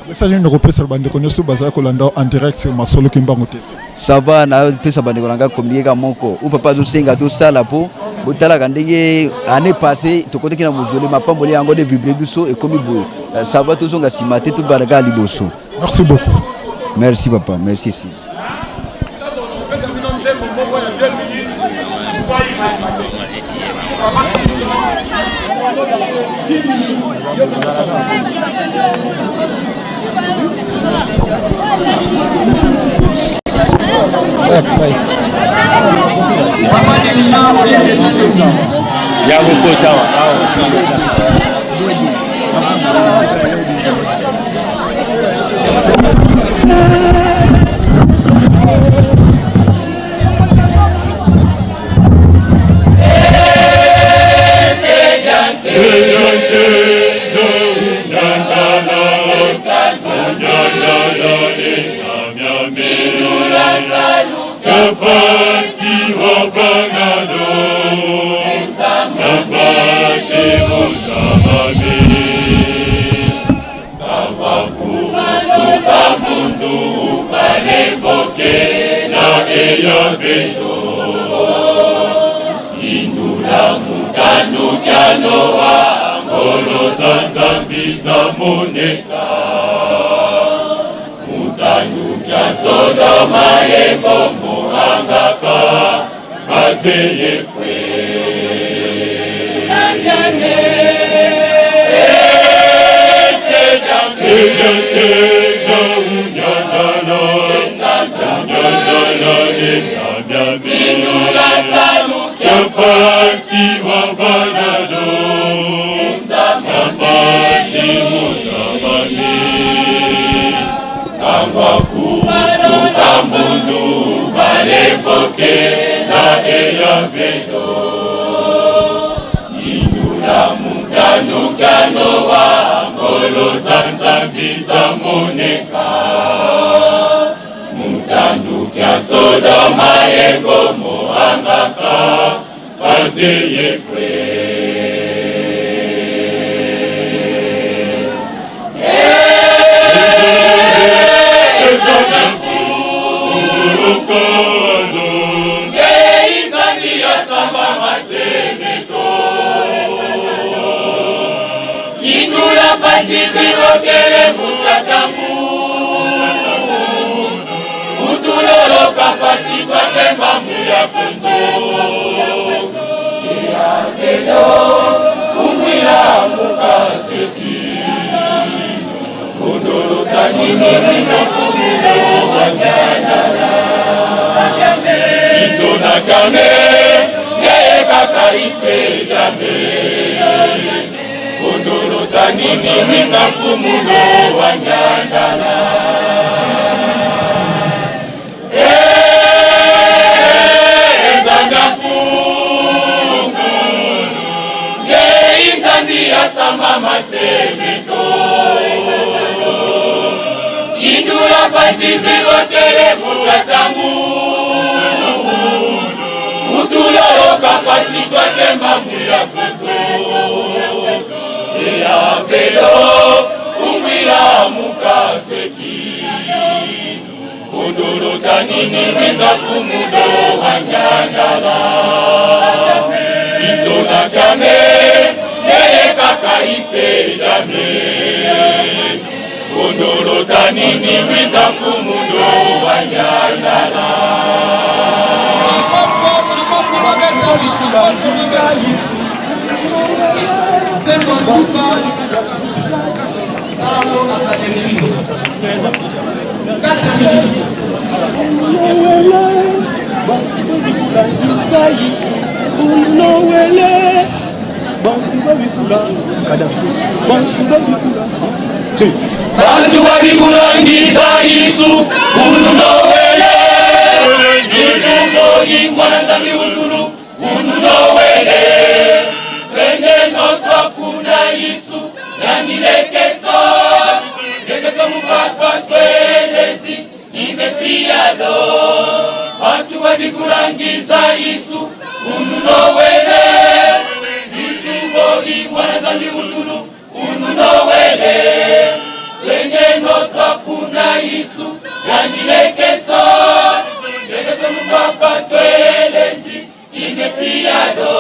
Message nini okopesa bandeko nyonso bazali kolanda en direct sur Masolo Kimbangu TV? Ça va, napesa bandeko na ngai communiqué ka moko oyo papa azosenga tosala mpo botalaka ndenge année passée tokotaki na mozole mapamboli yango nde vibre biso ekomi boye. Ça va, tozonga nsima te, tobanda kaka liboso. Merci beaucoup. Merci papa, merci si. Ya kokota Bantu babikulangiza Yesu ununowele Yesu moi mwana Nzambi utulu ununowele Twende notwa kuna Yesu yangilekeso lekeso mupatwa twelezi ni Mesiya do Bantu babikulangiza Yesu ununowele Yesu moi mwana Nzambi utulu ununowele Twende notwa kuna Yesu yangilekeso lekeso mupatwa twelezi ni Mesiya do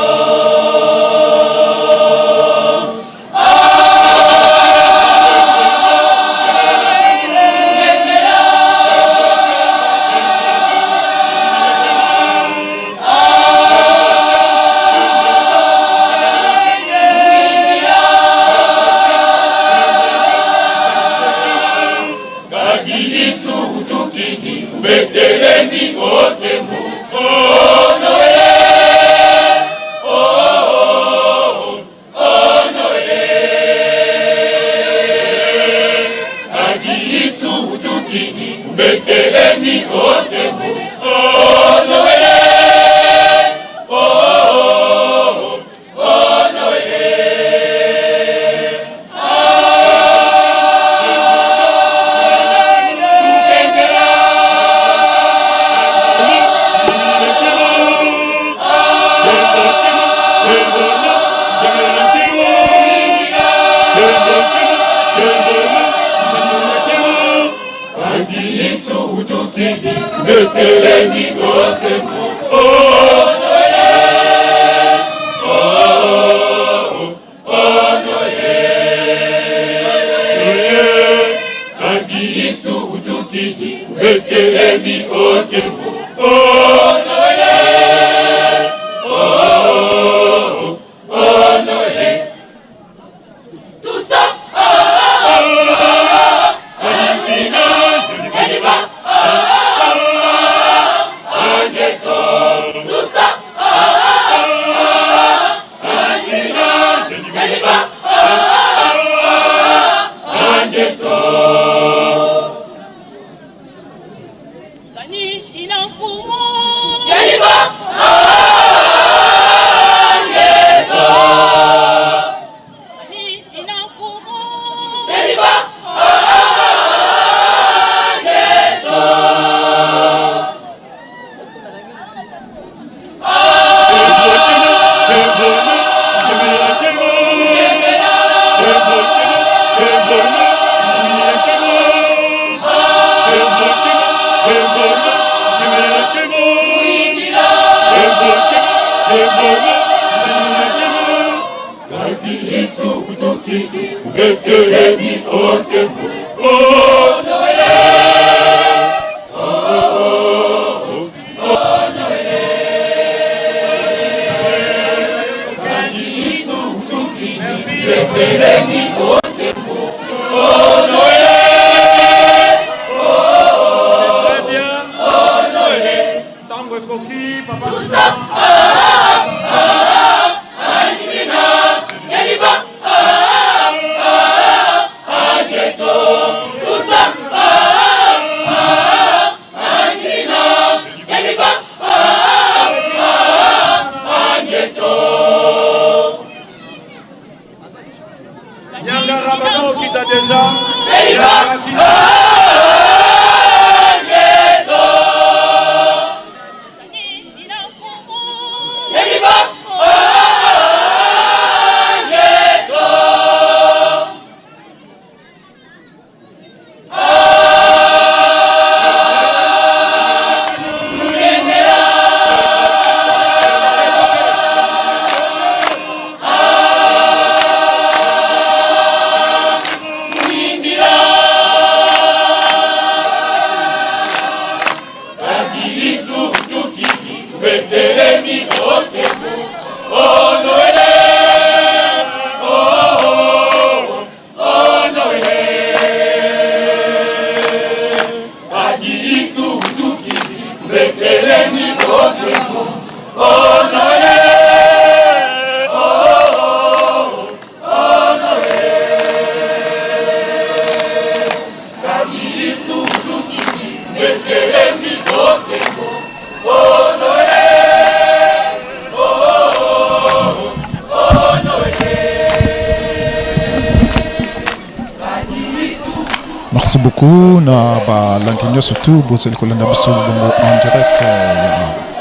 Merci beaucoup na balandi nyonso tu bozali kolanda biso bongo en direct ya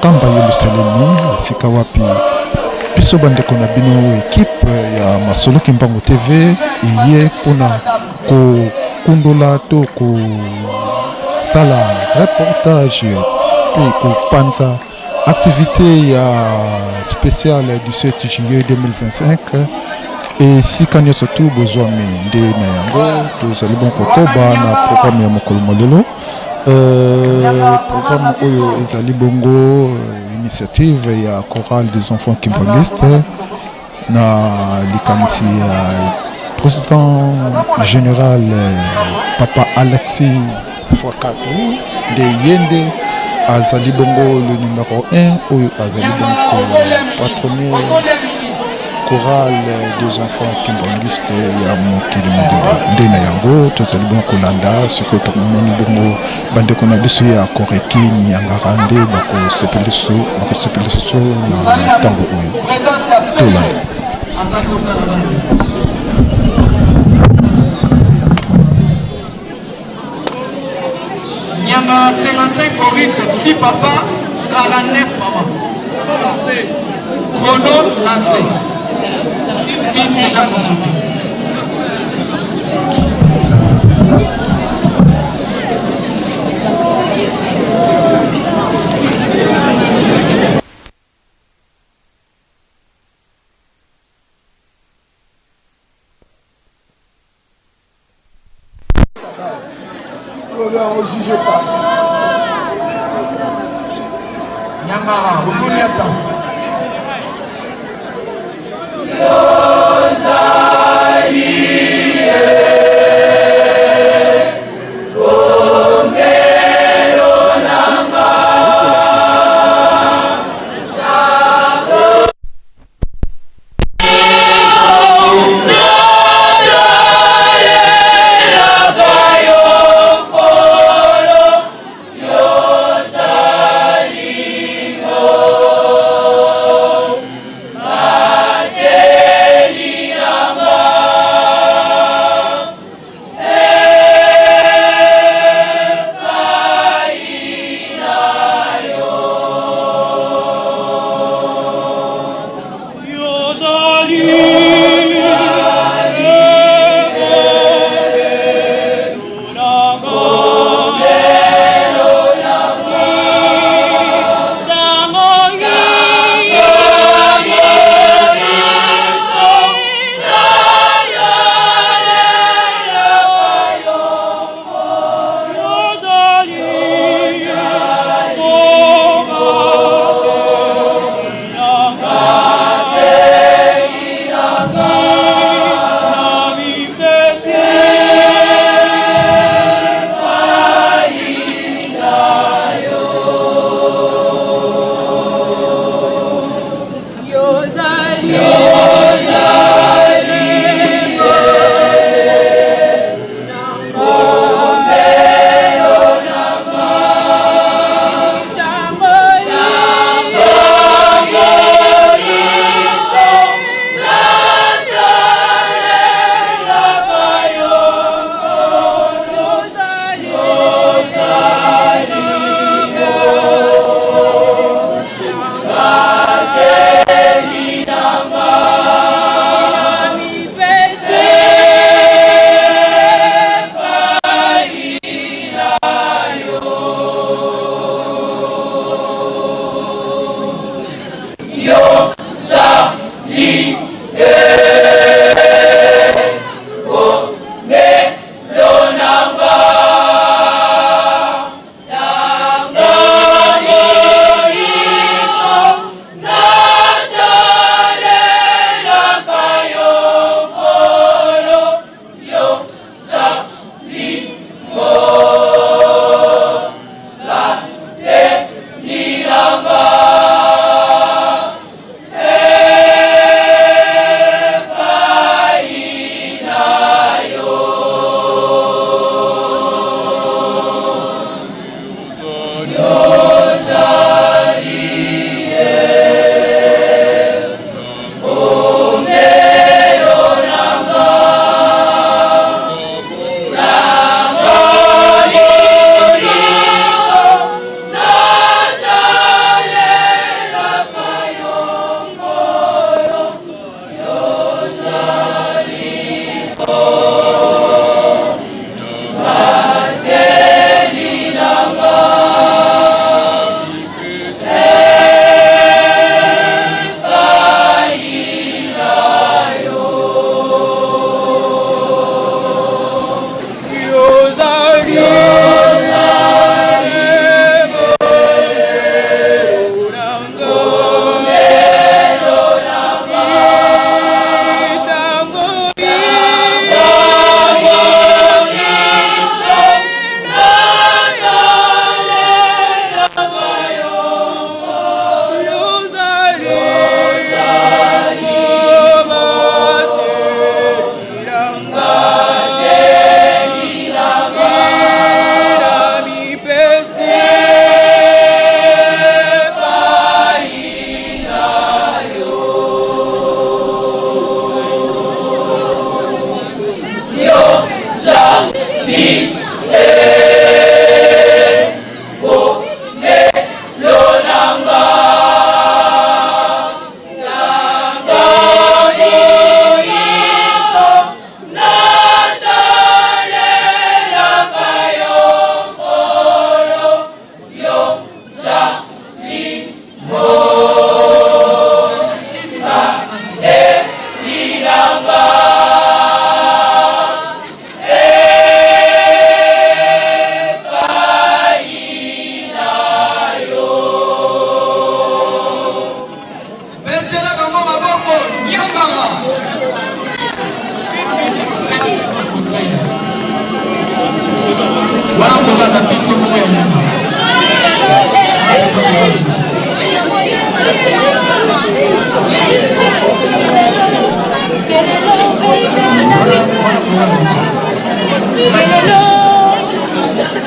Kamba Yelusalemi, esika wapi biso bandeko na bino ekipe ya Masolo Kimbangu TV eye mpona kokundola to kosala reportage mpe kopanza activité ya spéciale du 7 juillet 2025 esika nyonso tu bozwami. Nde na yango tozali bon kokoba na programme ya mokolo molelo. Programme oyo ezali bongo initiative ya chorale des enfants kimbanguistes na likanisi ya président général papa Alexis Fwakatu. Nde ye nde azali bongo le numéro 1 oyo azali bongo patronner chorale des enfants kimbanguistes ya mokili mobimba. Nde na yango tozali bongo kolanda sikoyo. Tokomoni bongo bandeko na biso ya Koreki Niangara nde bakosepelisa so na ntango oyo. Tolanda. Nyangara, 55 choristes, 6 papas, 49 mamans. Chrono lancé. Une minute déjà consommée. Nyangara, ozoliata. Betela bango maboko nyambaka. Wana kolanda biso moko ya nyama.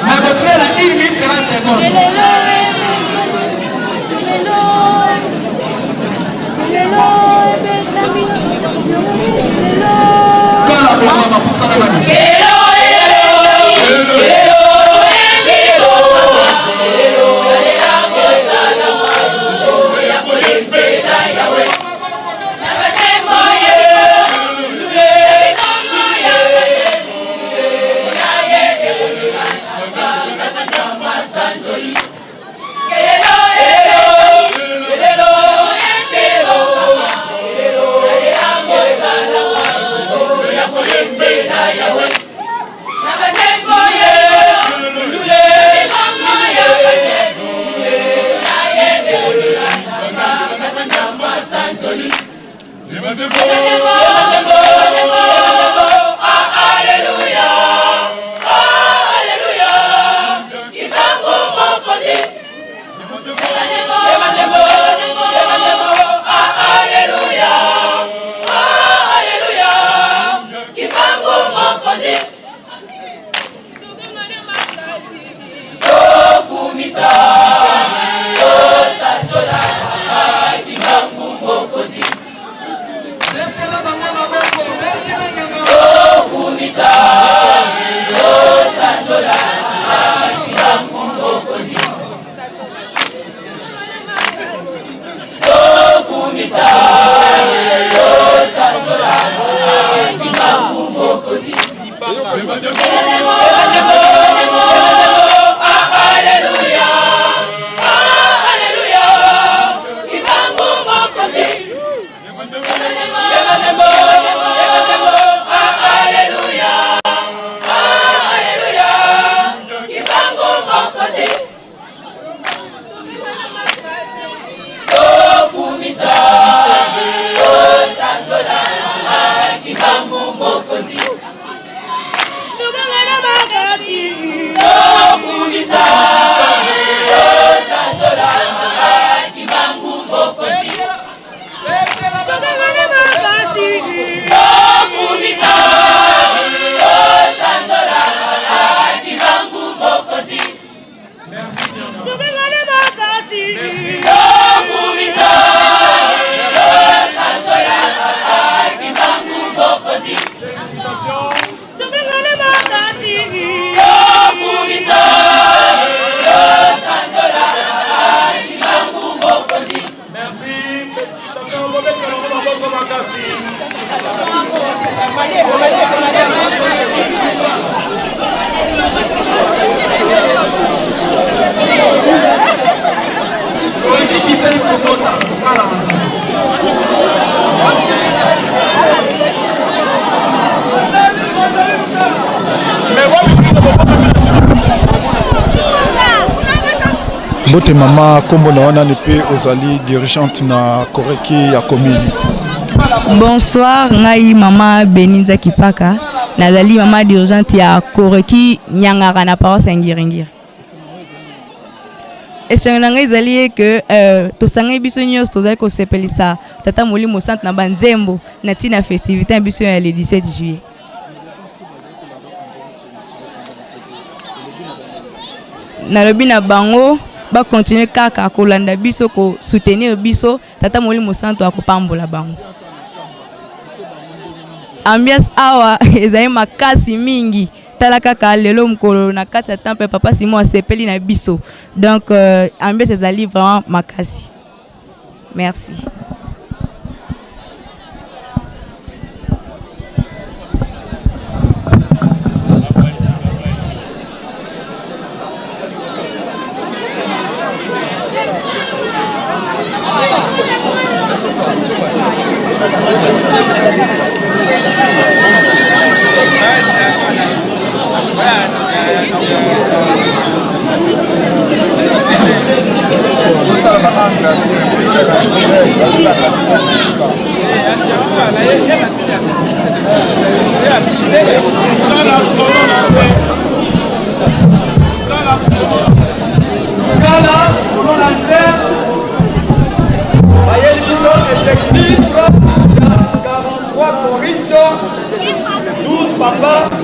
Mais botiela 1 minute 50 secondes. Kala bongama pusana nani. Mbote mama, kombo na wana mpe ozali dirigeante na Koreki ya commune. Bonsoir, ngai mama Beninza Kipaka, nazali mama dirigeante ya Koreki Nyangara na paroisse ya Ngiringiri. Esengo na ngai ezali ye ke euh, tosangani biso nyonso tozali kosepelisa tata molimo santu na banzembo na ntina ya festivité na biso ya le 17 juillet. Nalobi na bango bakontinue kaka kolanda biso, kosoutenir biso, tata molimo santu akopambola bango. Ambiance awa ezali makasi mingi, tala kaka lelo mokolo na kati ya temple papa Simon asepeli na biso, donc ambiance ezali vraiment makasi. Merci. Kala tozolancer bayeli biso effectif ya 43 choristes, 12 papa.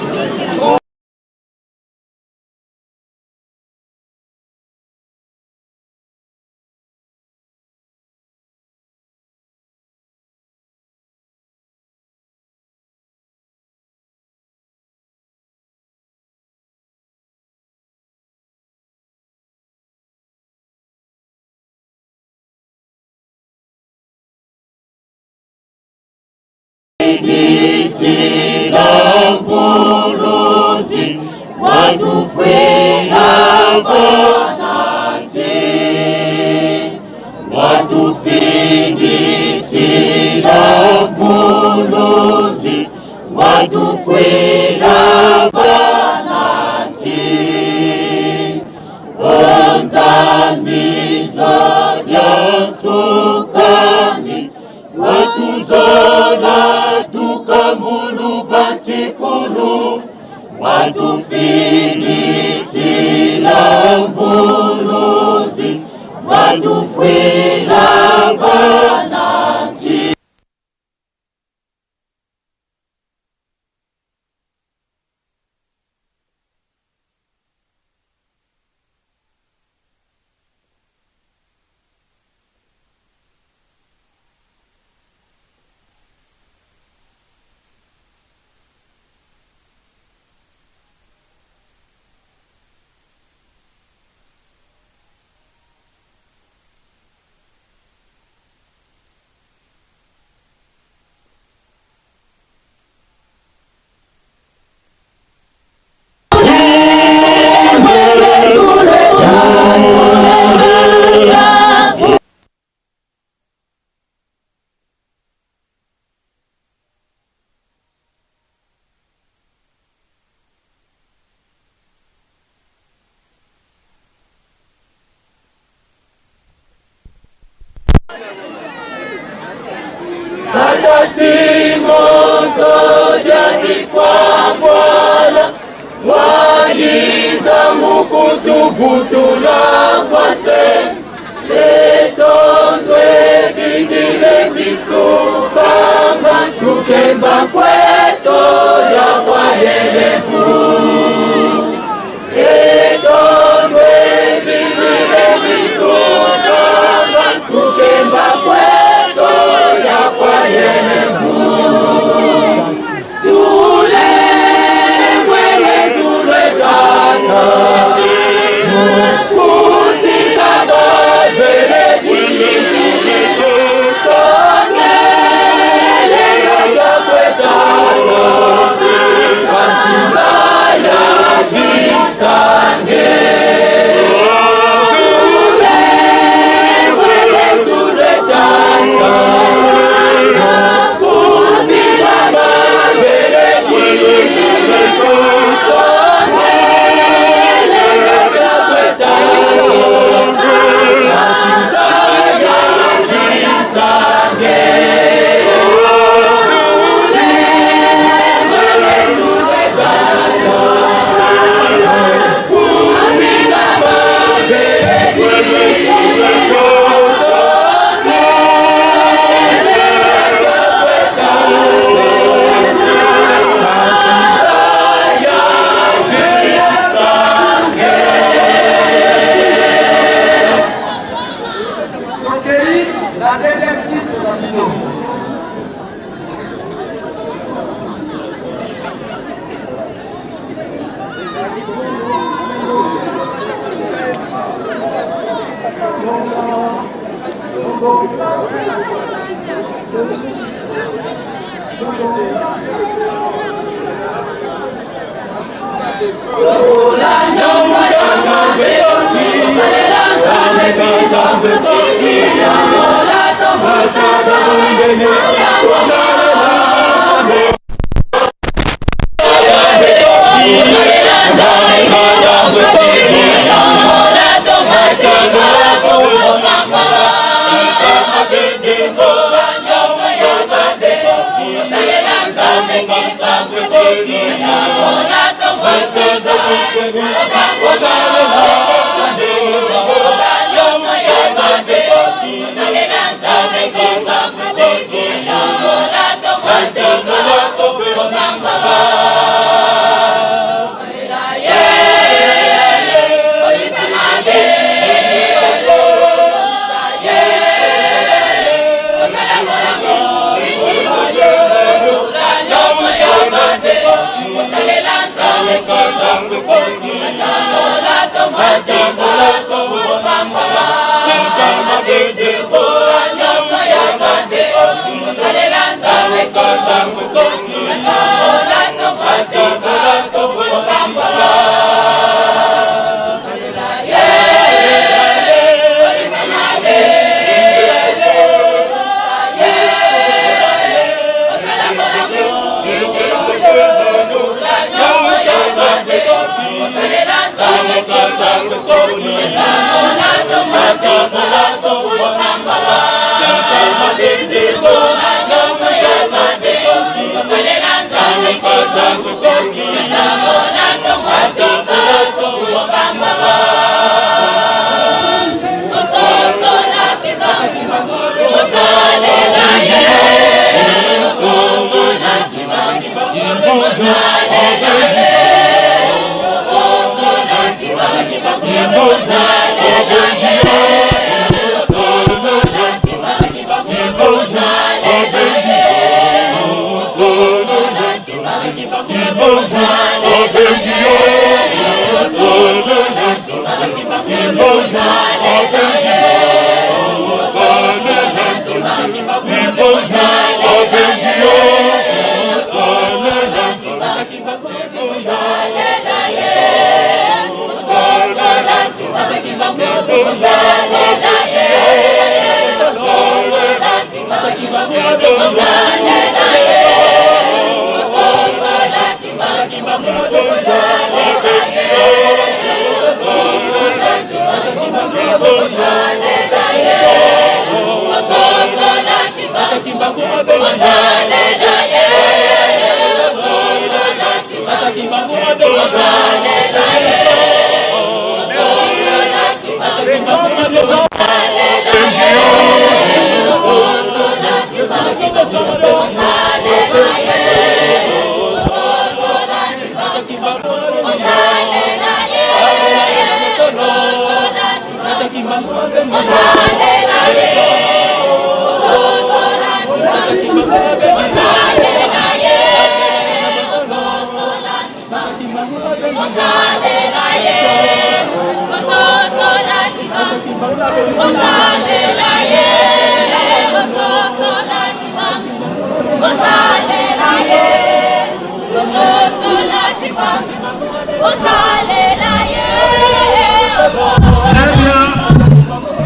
Très bien.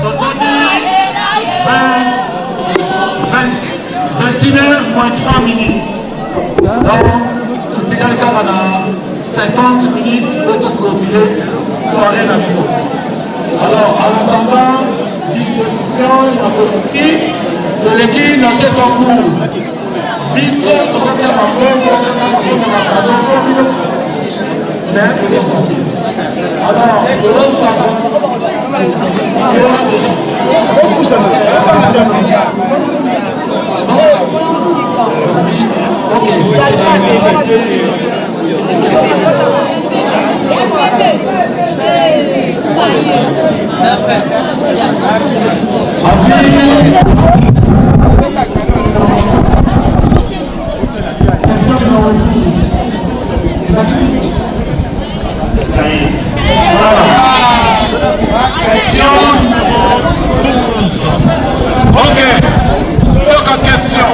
Tokomi 21h moins 3 minutes. Donc, totikali kaka na 50 minutes po toclôturer soirée na biso. Alors, en attendant disposition ya komiti, toleki na se concours. Biso tokotia mabongo mais alors Question numéro 12. Ok. Donc, question.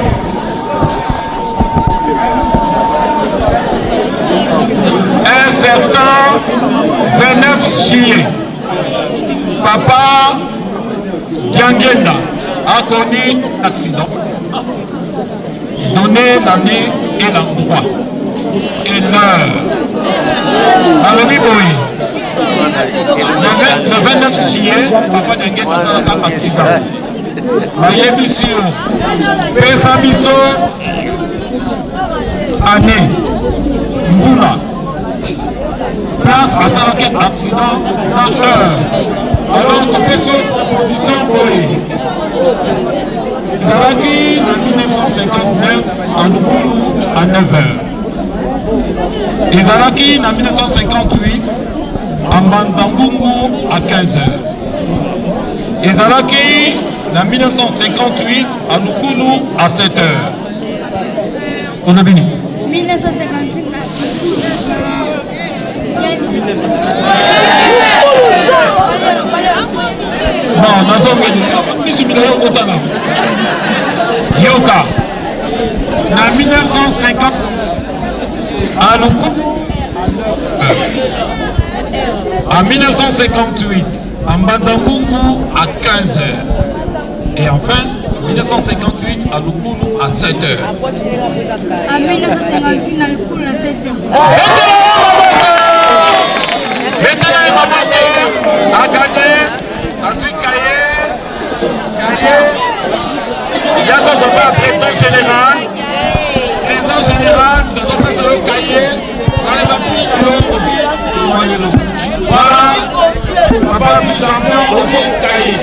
Un certain 29 juillet, papa Diangenda a connu un accident. Donnez l'année et l'endroit et l'heure. Balobi boye le 29 juillet, papa Diangenda asalaka accident. Bayebisi yo pesa biso année mbula place asalaki accident na heure. Alors topesi yo proposition boye ezalaki na 1959 à Lukulu à 9 heures. Ezalaki na 1958 à Mbanza-Ngungu à 15 heures. Ezalaki na 1958 à Lukulu à 7 heures. Olobi nini? 1958 na Non, nazongeli misu mina yo kotala. Yoka. Na 1950 à Lukulu en 1958 à Mbanza-Ngungu à 15 heures. Et enfin, 1958 à Lukulu à 7 heures. En 1958 na Lukulu à 7 heures. Betela ye maboko a gagné azwi cahier cahier ya kozwa mpe ya président général président général tozopesa yo cahier dans les appuis na yo aussi voilà papa du champion ozwi cahier.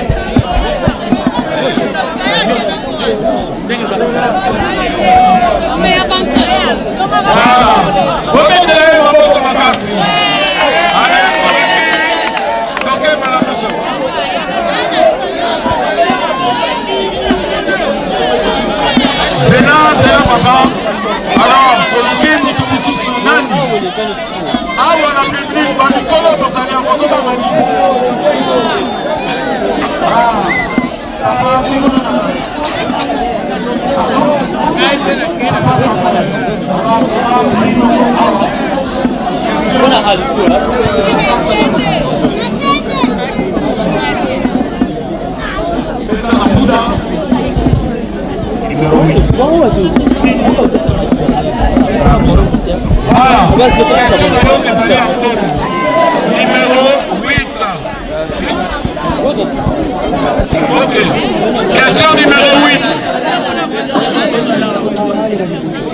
Voilà. papa. Alors, toluki mutu mosusu nani? Awa na public bamikolo tozali yango tobanga nini? Numéro 8. Ok. Question numéro 8.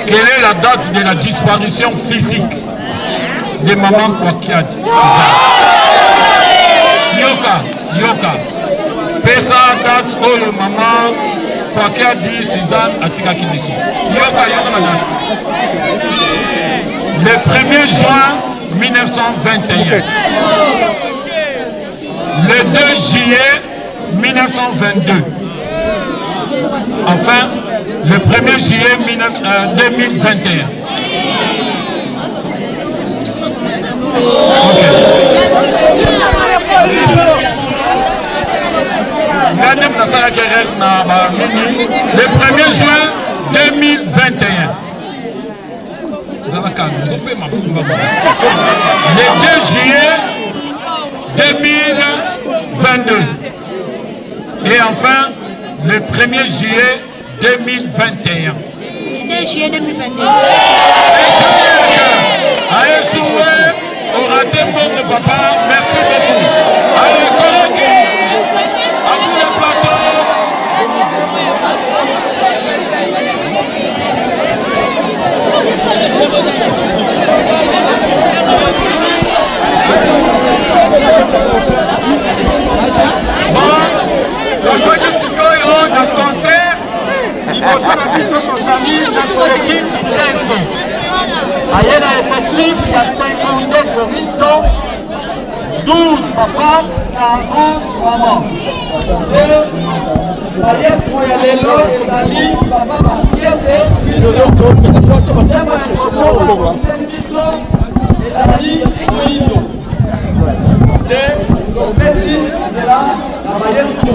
Quelle est la date de la disparition physique de Maman Kwakiadi? Yoka, Yoka. Pesa date oyo Maman Kwakiadi Suzanne atikaki biso. Yoka, yoka la date. Le 1er juin 1921. Le 2 juillet 1922. Enfin, le 1er juillet 2021. Ok. Nga nde nasalaki erreur na banini le 1er juin 2021. Le 2 juillet 2022. Et enfin, le 1er juillet 2021. Le 2 juillet 2021. A échoué, au raté mbongo papa. Merci beaucoup. Allez, Koroki, à vous le plateau. Bon, tozwaki sikoyo na concert liboso na biso tozali na koleki kisenso aye na effectif ya 52 choriste 12 papa 40 mama e maestro ya lelo ezali papa makiese tema ya liboso biso ezali moindo nde topesi nzela na maestro.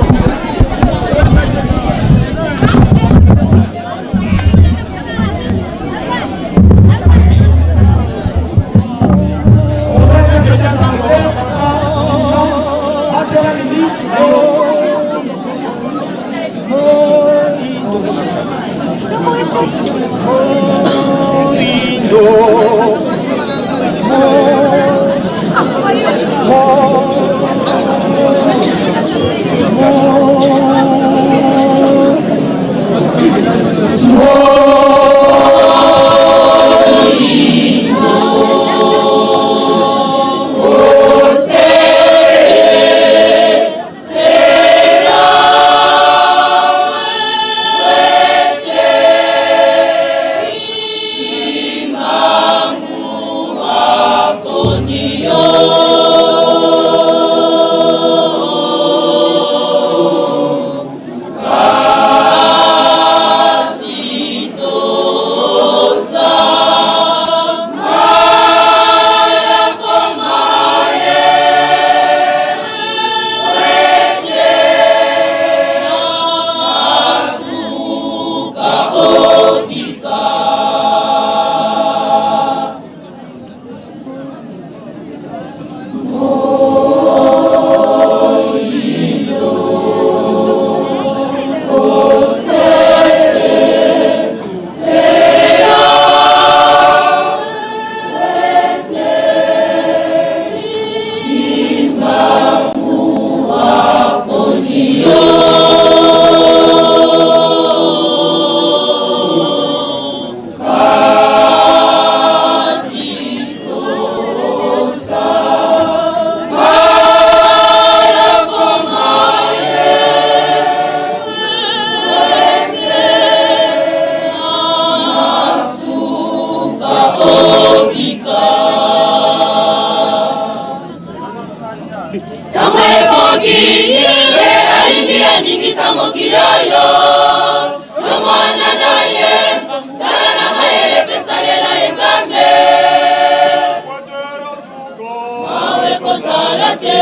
kozala te.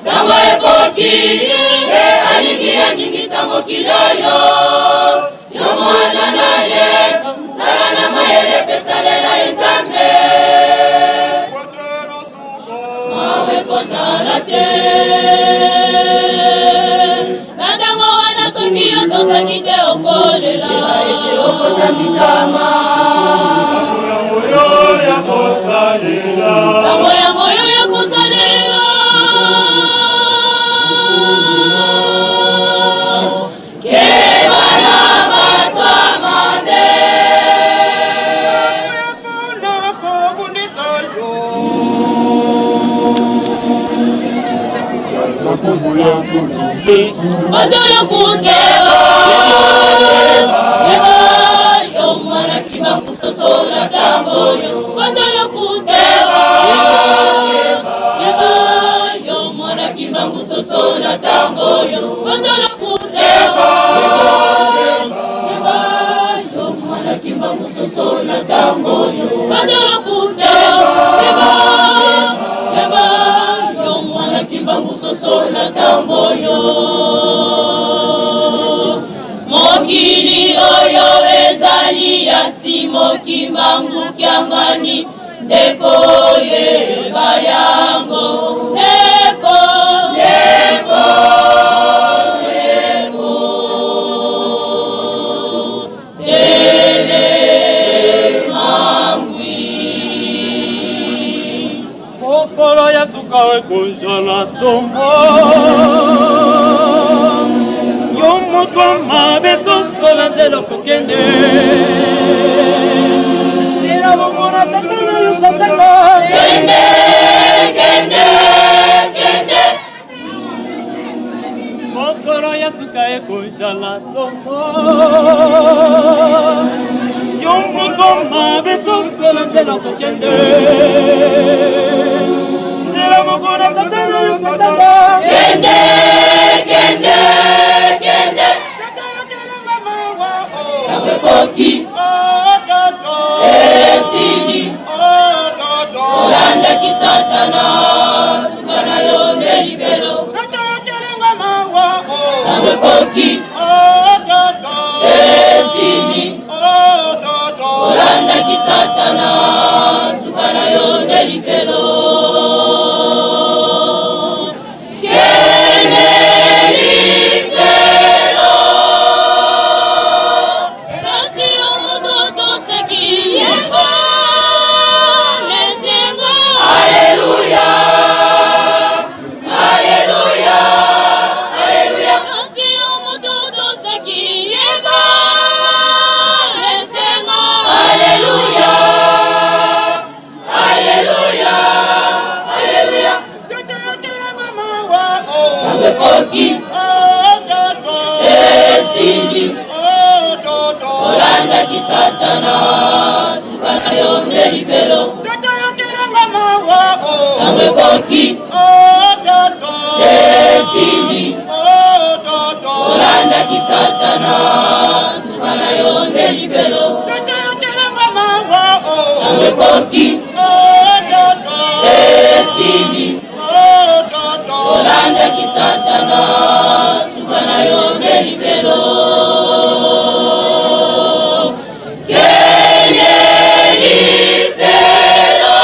Ntango ekoki, ye alingi aningisa mokili oyo. Yo mwana na ye, zala na mayele mpe salela ye Nzambe. Mawa ekozala te. Na ntango wana soki yo tosaki te okolela. Ete okosambisama. Ntango yango yo ya kosalela. Keba na bato ya mabe. Bato lokunde yo mwana kimbangu sosola ntango yo bato lokunde yo mwana kimbangu sosola ntango yo bato lokunde yo mwana kimbangu sosola ntango yo bato lokunde yo mwana kimbangu sosola ntango yo mokili oyo ezali ya simo kimbangu kiangani ndeko yeba yango ndeko ndeko ndeko telema ngwi Mokolo ya suka ekozala somo. Yo moto ya mabe sosola nzela okokende. Nzela bongo na tata na yo satana. Kende, kende, kende. Mokolo ya suka ekozala somo. Yo moto mabe sosola nzela okokende. Nzela moko na tata na yo satana. Kende, kende, kende. Tango ekoki. Esili. Olandaki Satana, suka na yo nde lifelo. Tango ekoki. Esili. Olandaki Satana, suka na yo nde lifelo. Kende lifelo. Kasi yo moto toseki yeba n'esengo. Alleluia, alleluia, alleluia. Kasi yo moto toseki yeba n'esengo. Alleluia, alleluia, alleluia. Tango ekoki esili olandaki satana suka na yo nde lifelo tango ekoki esili olandaki satana suka na yo nde lifelo tango ekoki esili olandaki satana suka na yo nde lifelo kende lifelo.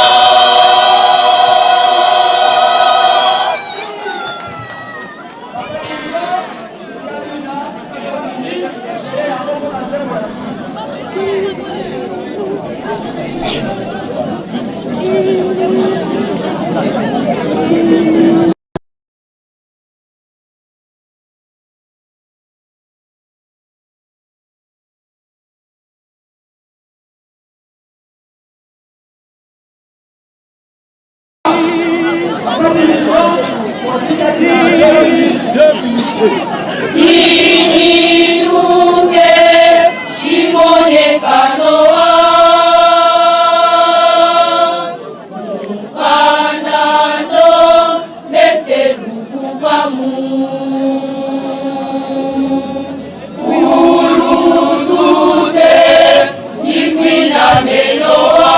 Tininuse imonekanoa mukandando meseluvuvamu kuluzuse ifwila meloa.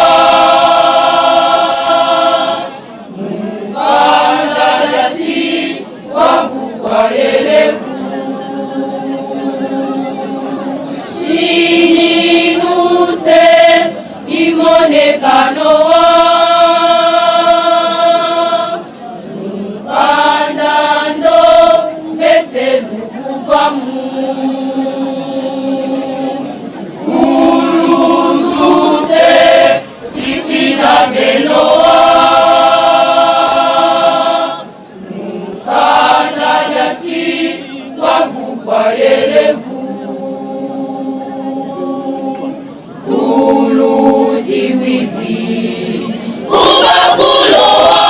Uluzuse ifina meloa Mukanda lyasi twavukwa yelevu Uluziwizi Ubakuloa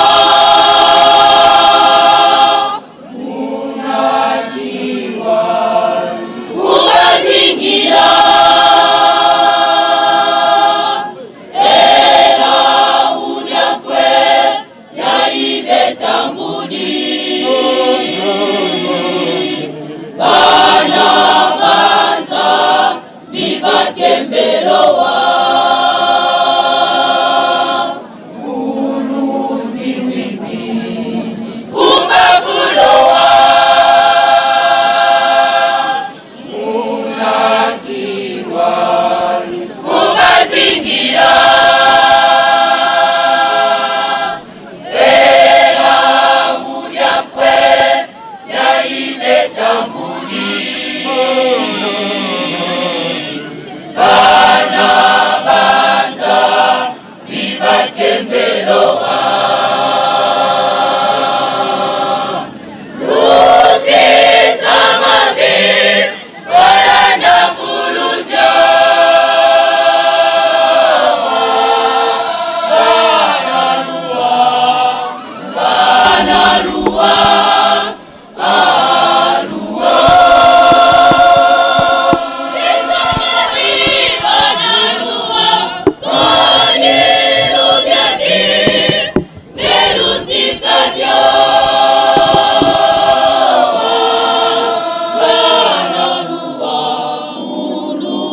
Munakiwa Ubazingira Ela unyakwe yaibetambudi Bana banza bibakembelowa Uluziwizi Umbakulowa Munakiwa Ubazingira Ela unyakwe yaibetambudi Bana banza bibakembelowa Lusisamabe kolanda kuluzyo Bana luwa, aluwa. Sisamabi bana luwa, konilu byabi, nelusisabyo. Bana luwa,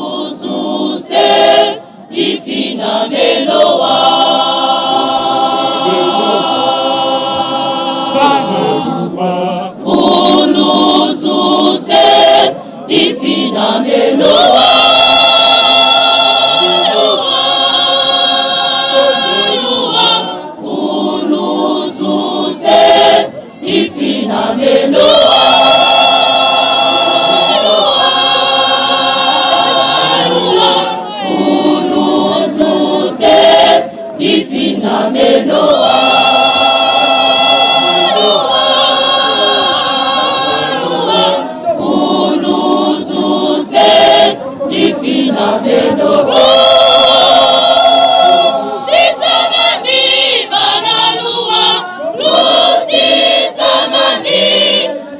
ulususe, ifina melowa. Uluzuse, ifina melowa. Uluzuse, ifina melowa. Uluzuse, ifina melowa. Uluzuse, ifina melowa. Sisamami banaluwa, lusisamami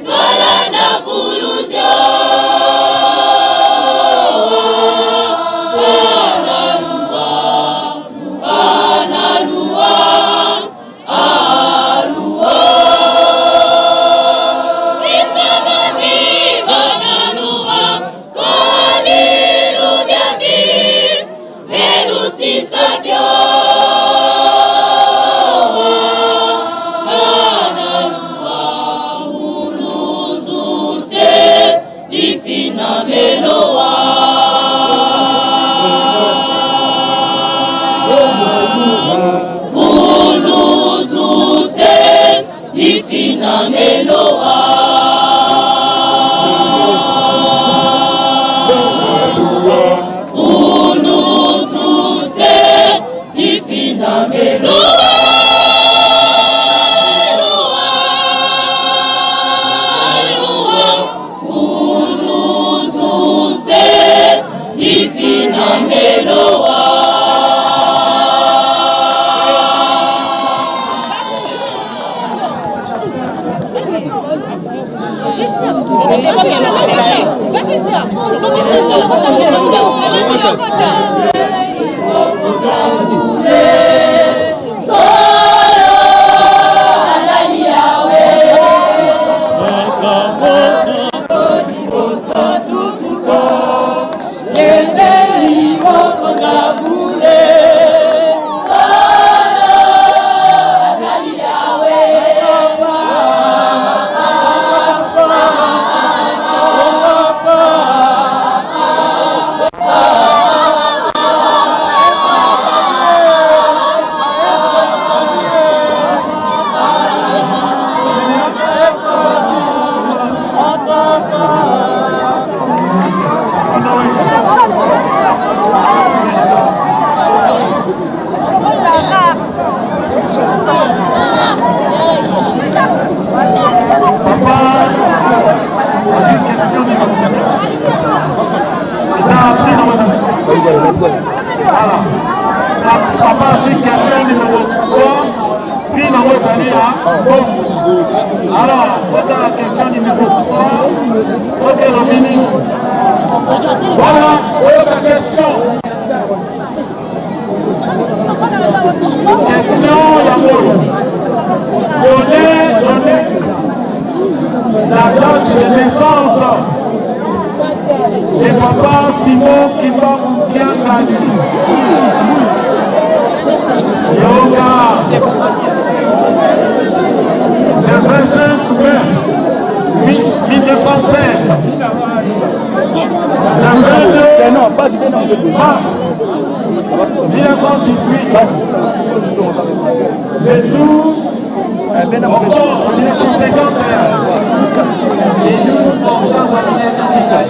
lwalanda kuluzyo. Banaluwa, banaluwa, aluwa. Sisamami banaluwa, konilu byambi, velusisabyo. Banaluwa, uluzuse, ifina melowa. Uluzuse, ifina melowa. Uluzuse, ifina melowa. Uluzuse, ifina melowa. Solo azali Yawe. Solo azali Yawe. Botala prix na wana. Voilà. Papa azwi question numéro 3. Prix na ngo ezali ya mbongo. Alors, botala question numéro 3. Soki elobi nini? Voilà, oyoka question. Question yango oyo. Donnez, donnez la date de naissance de papa Simon Kimbangu Kiangani. Yoka. Le 25 mai 1916. Le 22 mars 1918. Le 12 octobre 1951. Et 12 octobre 1957.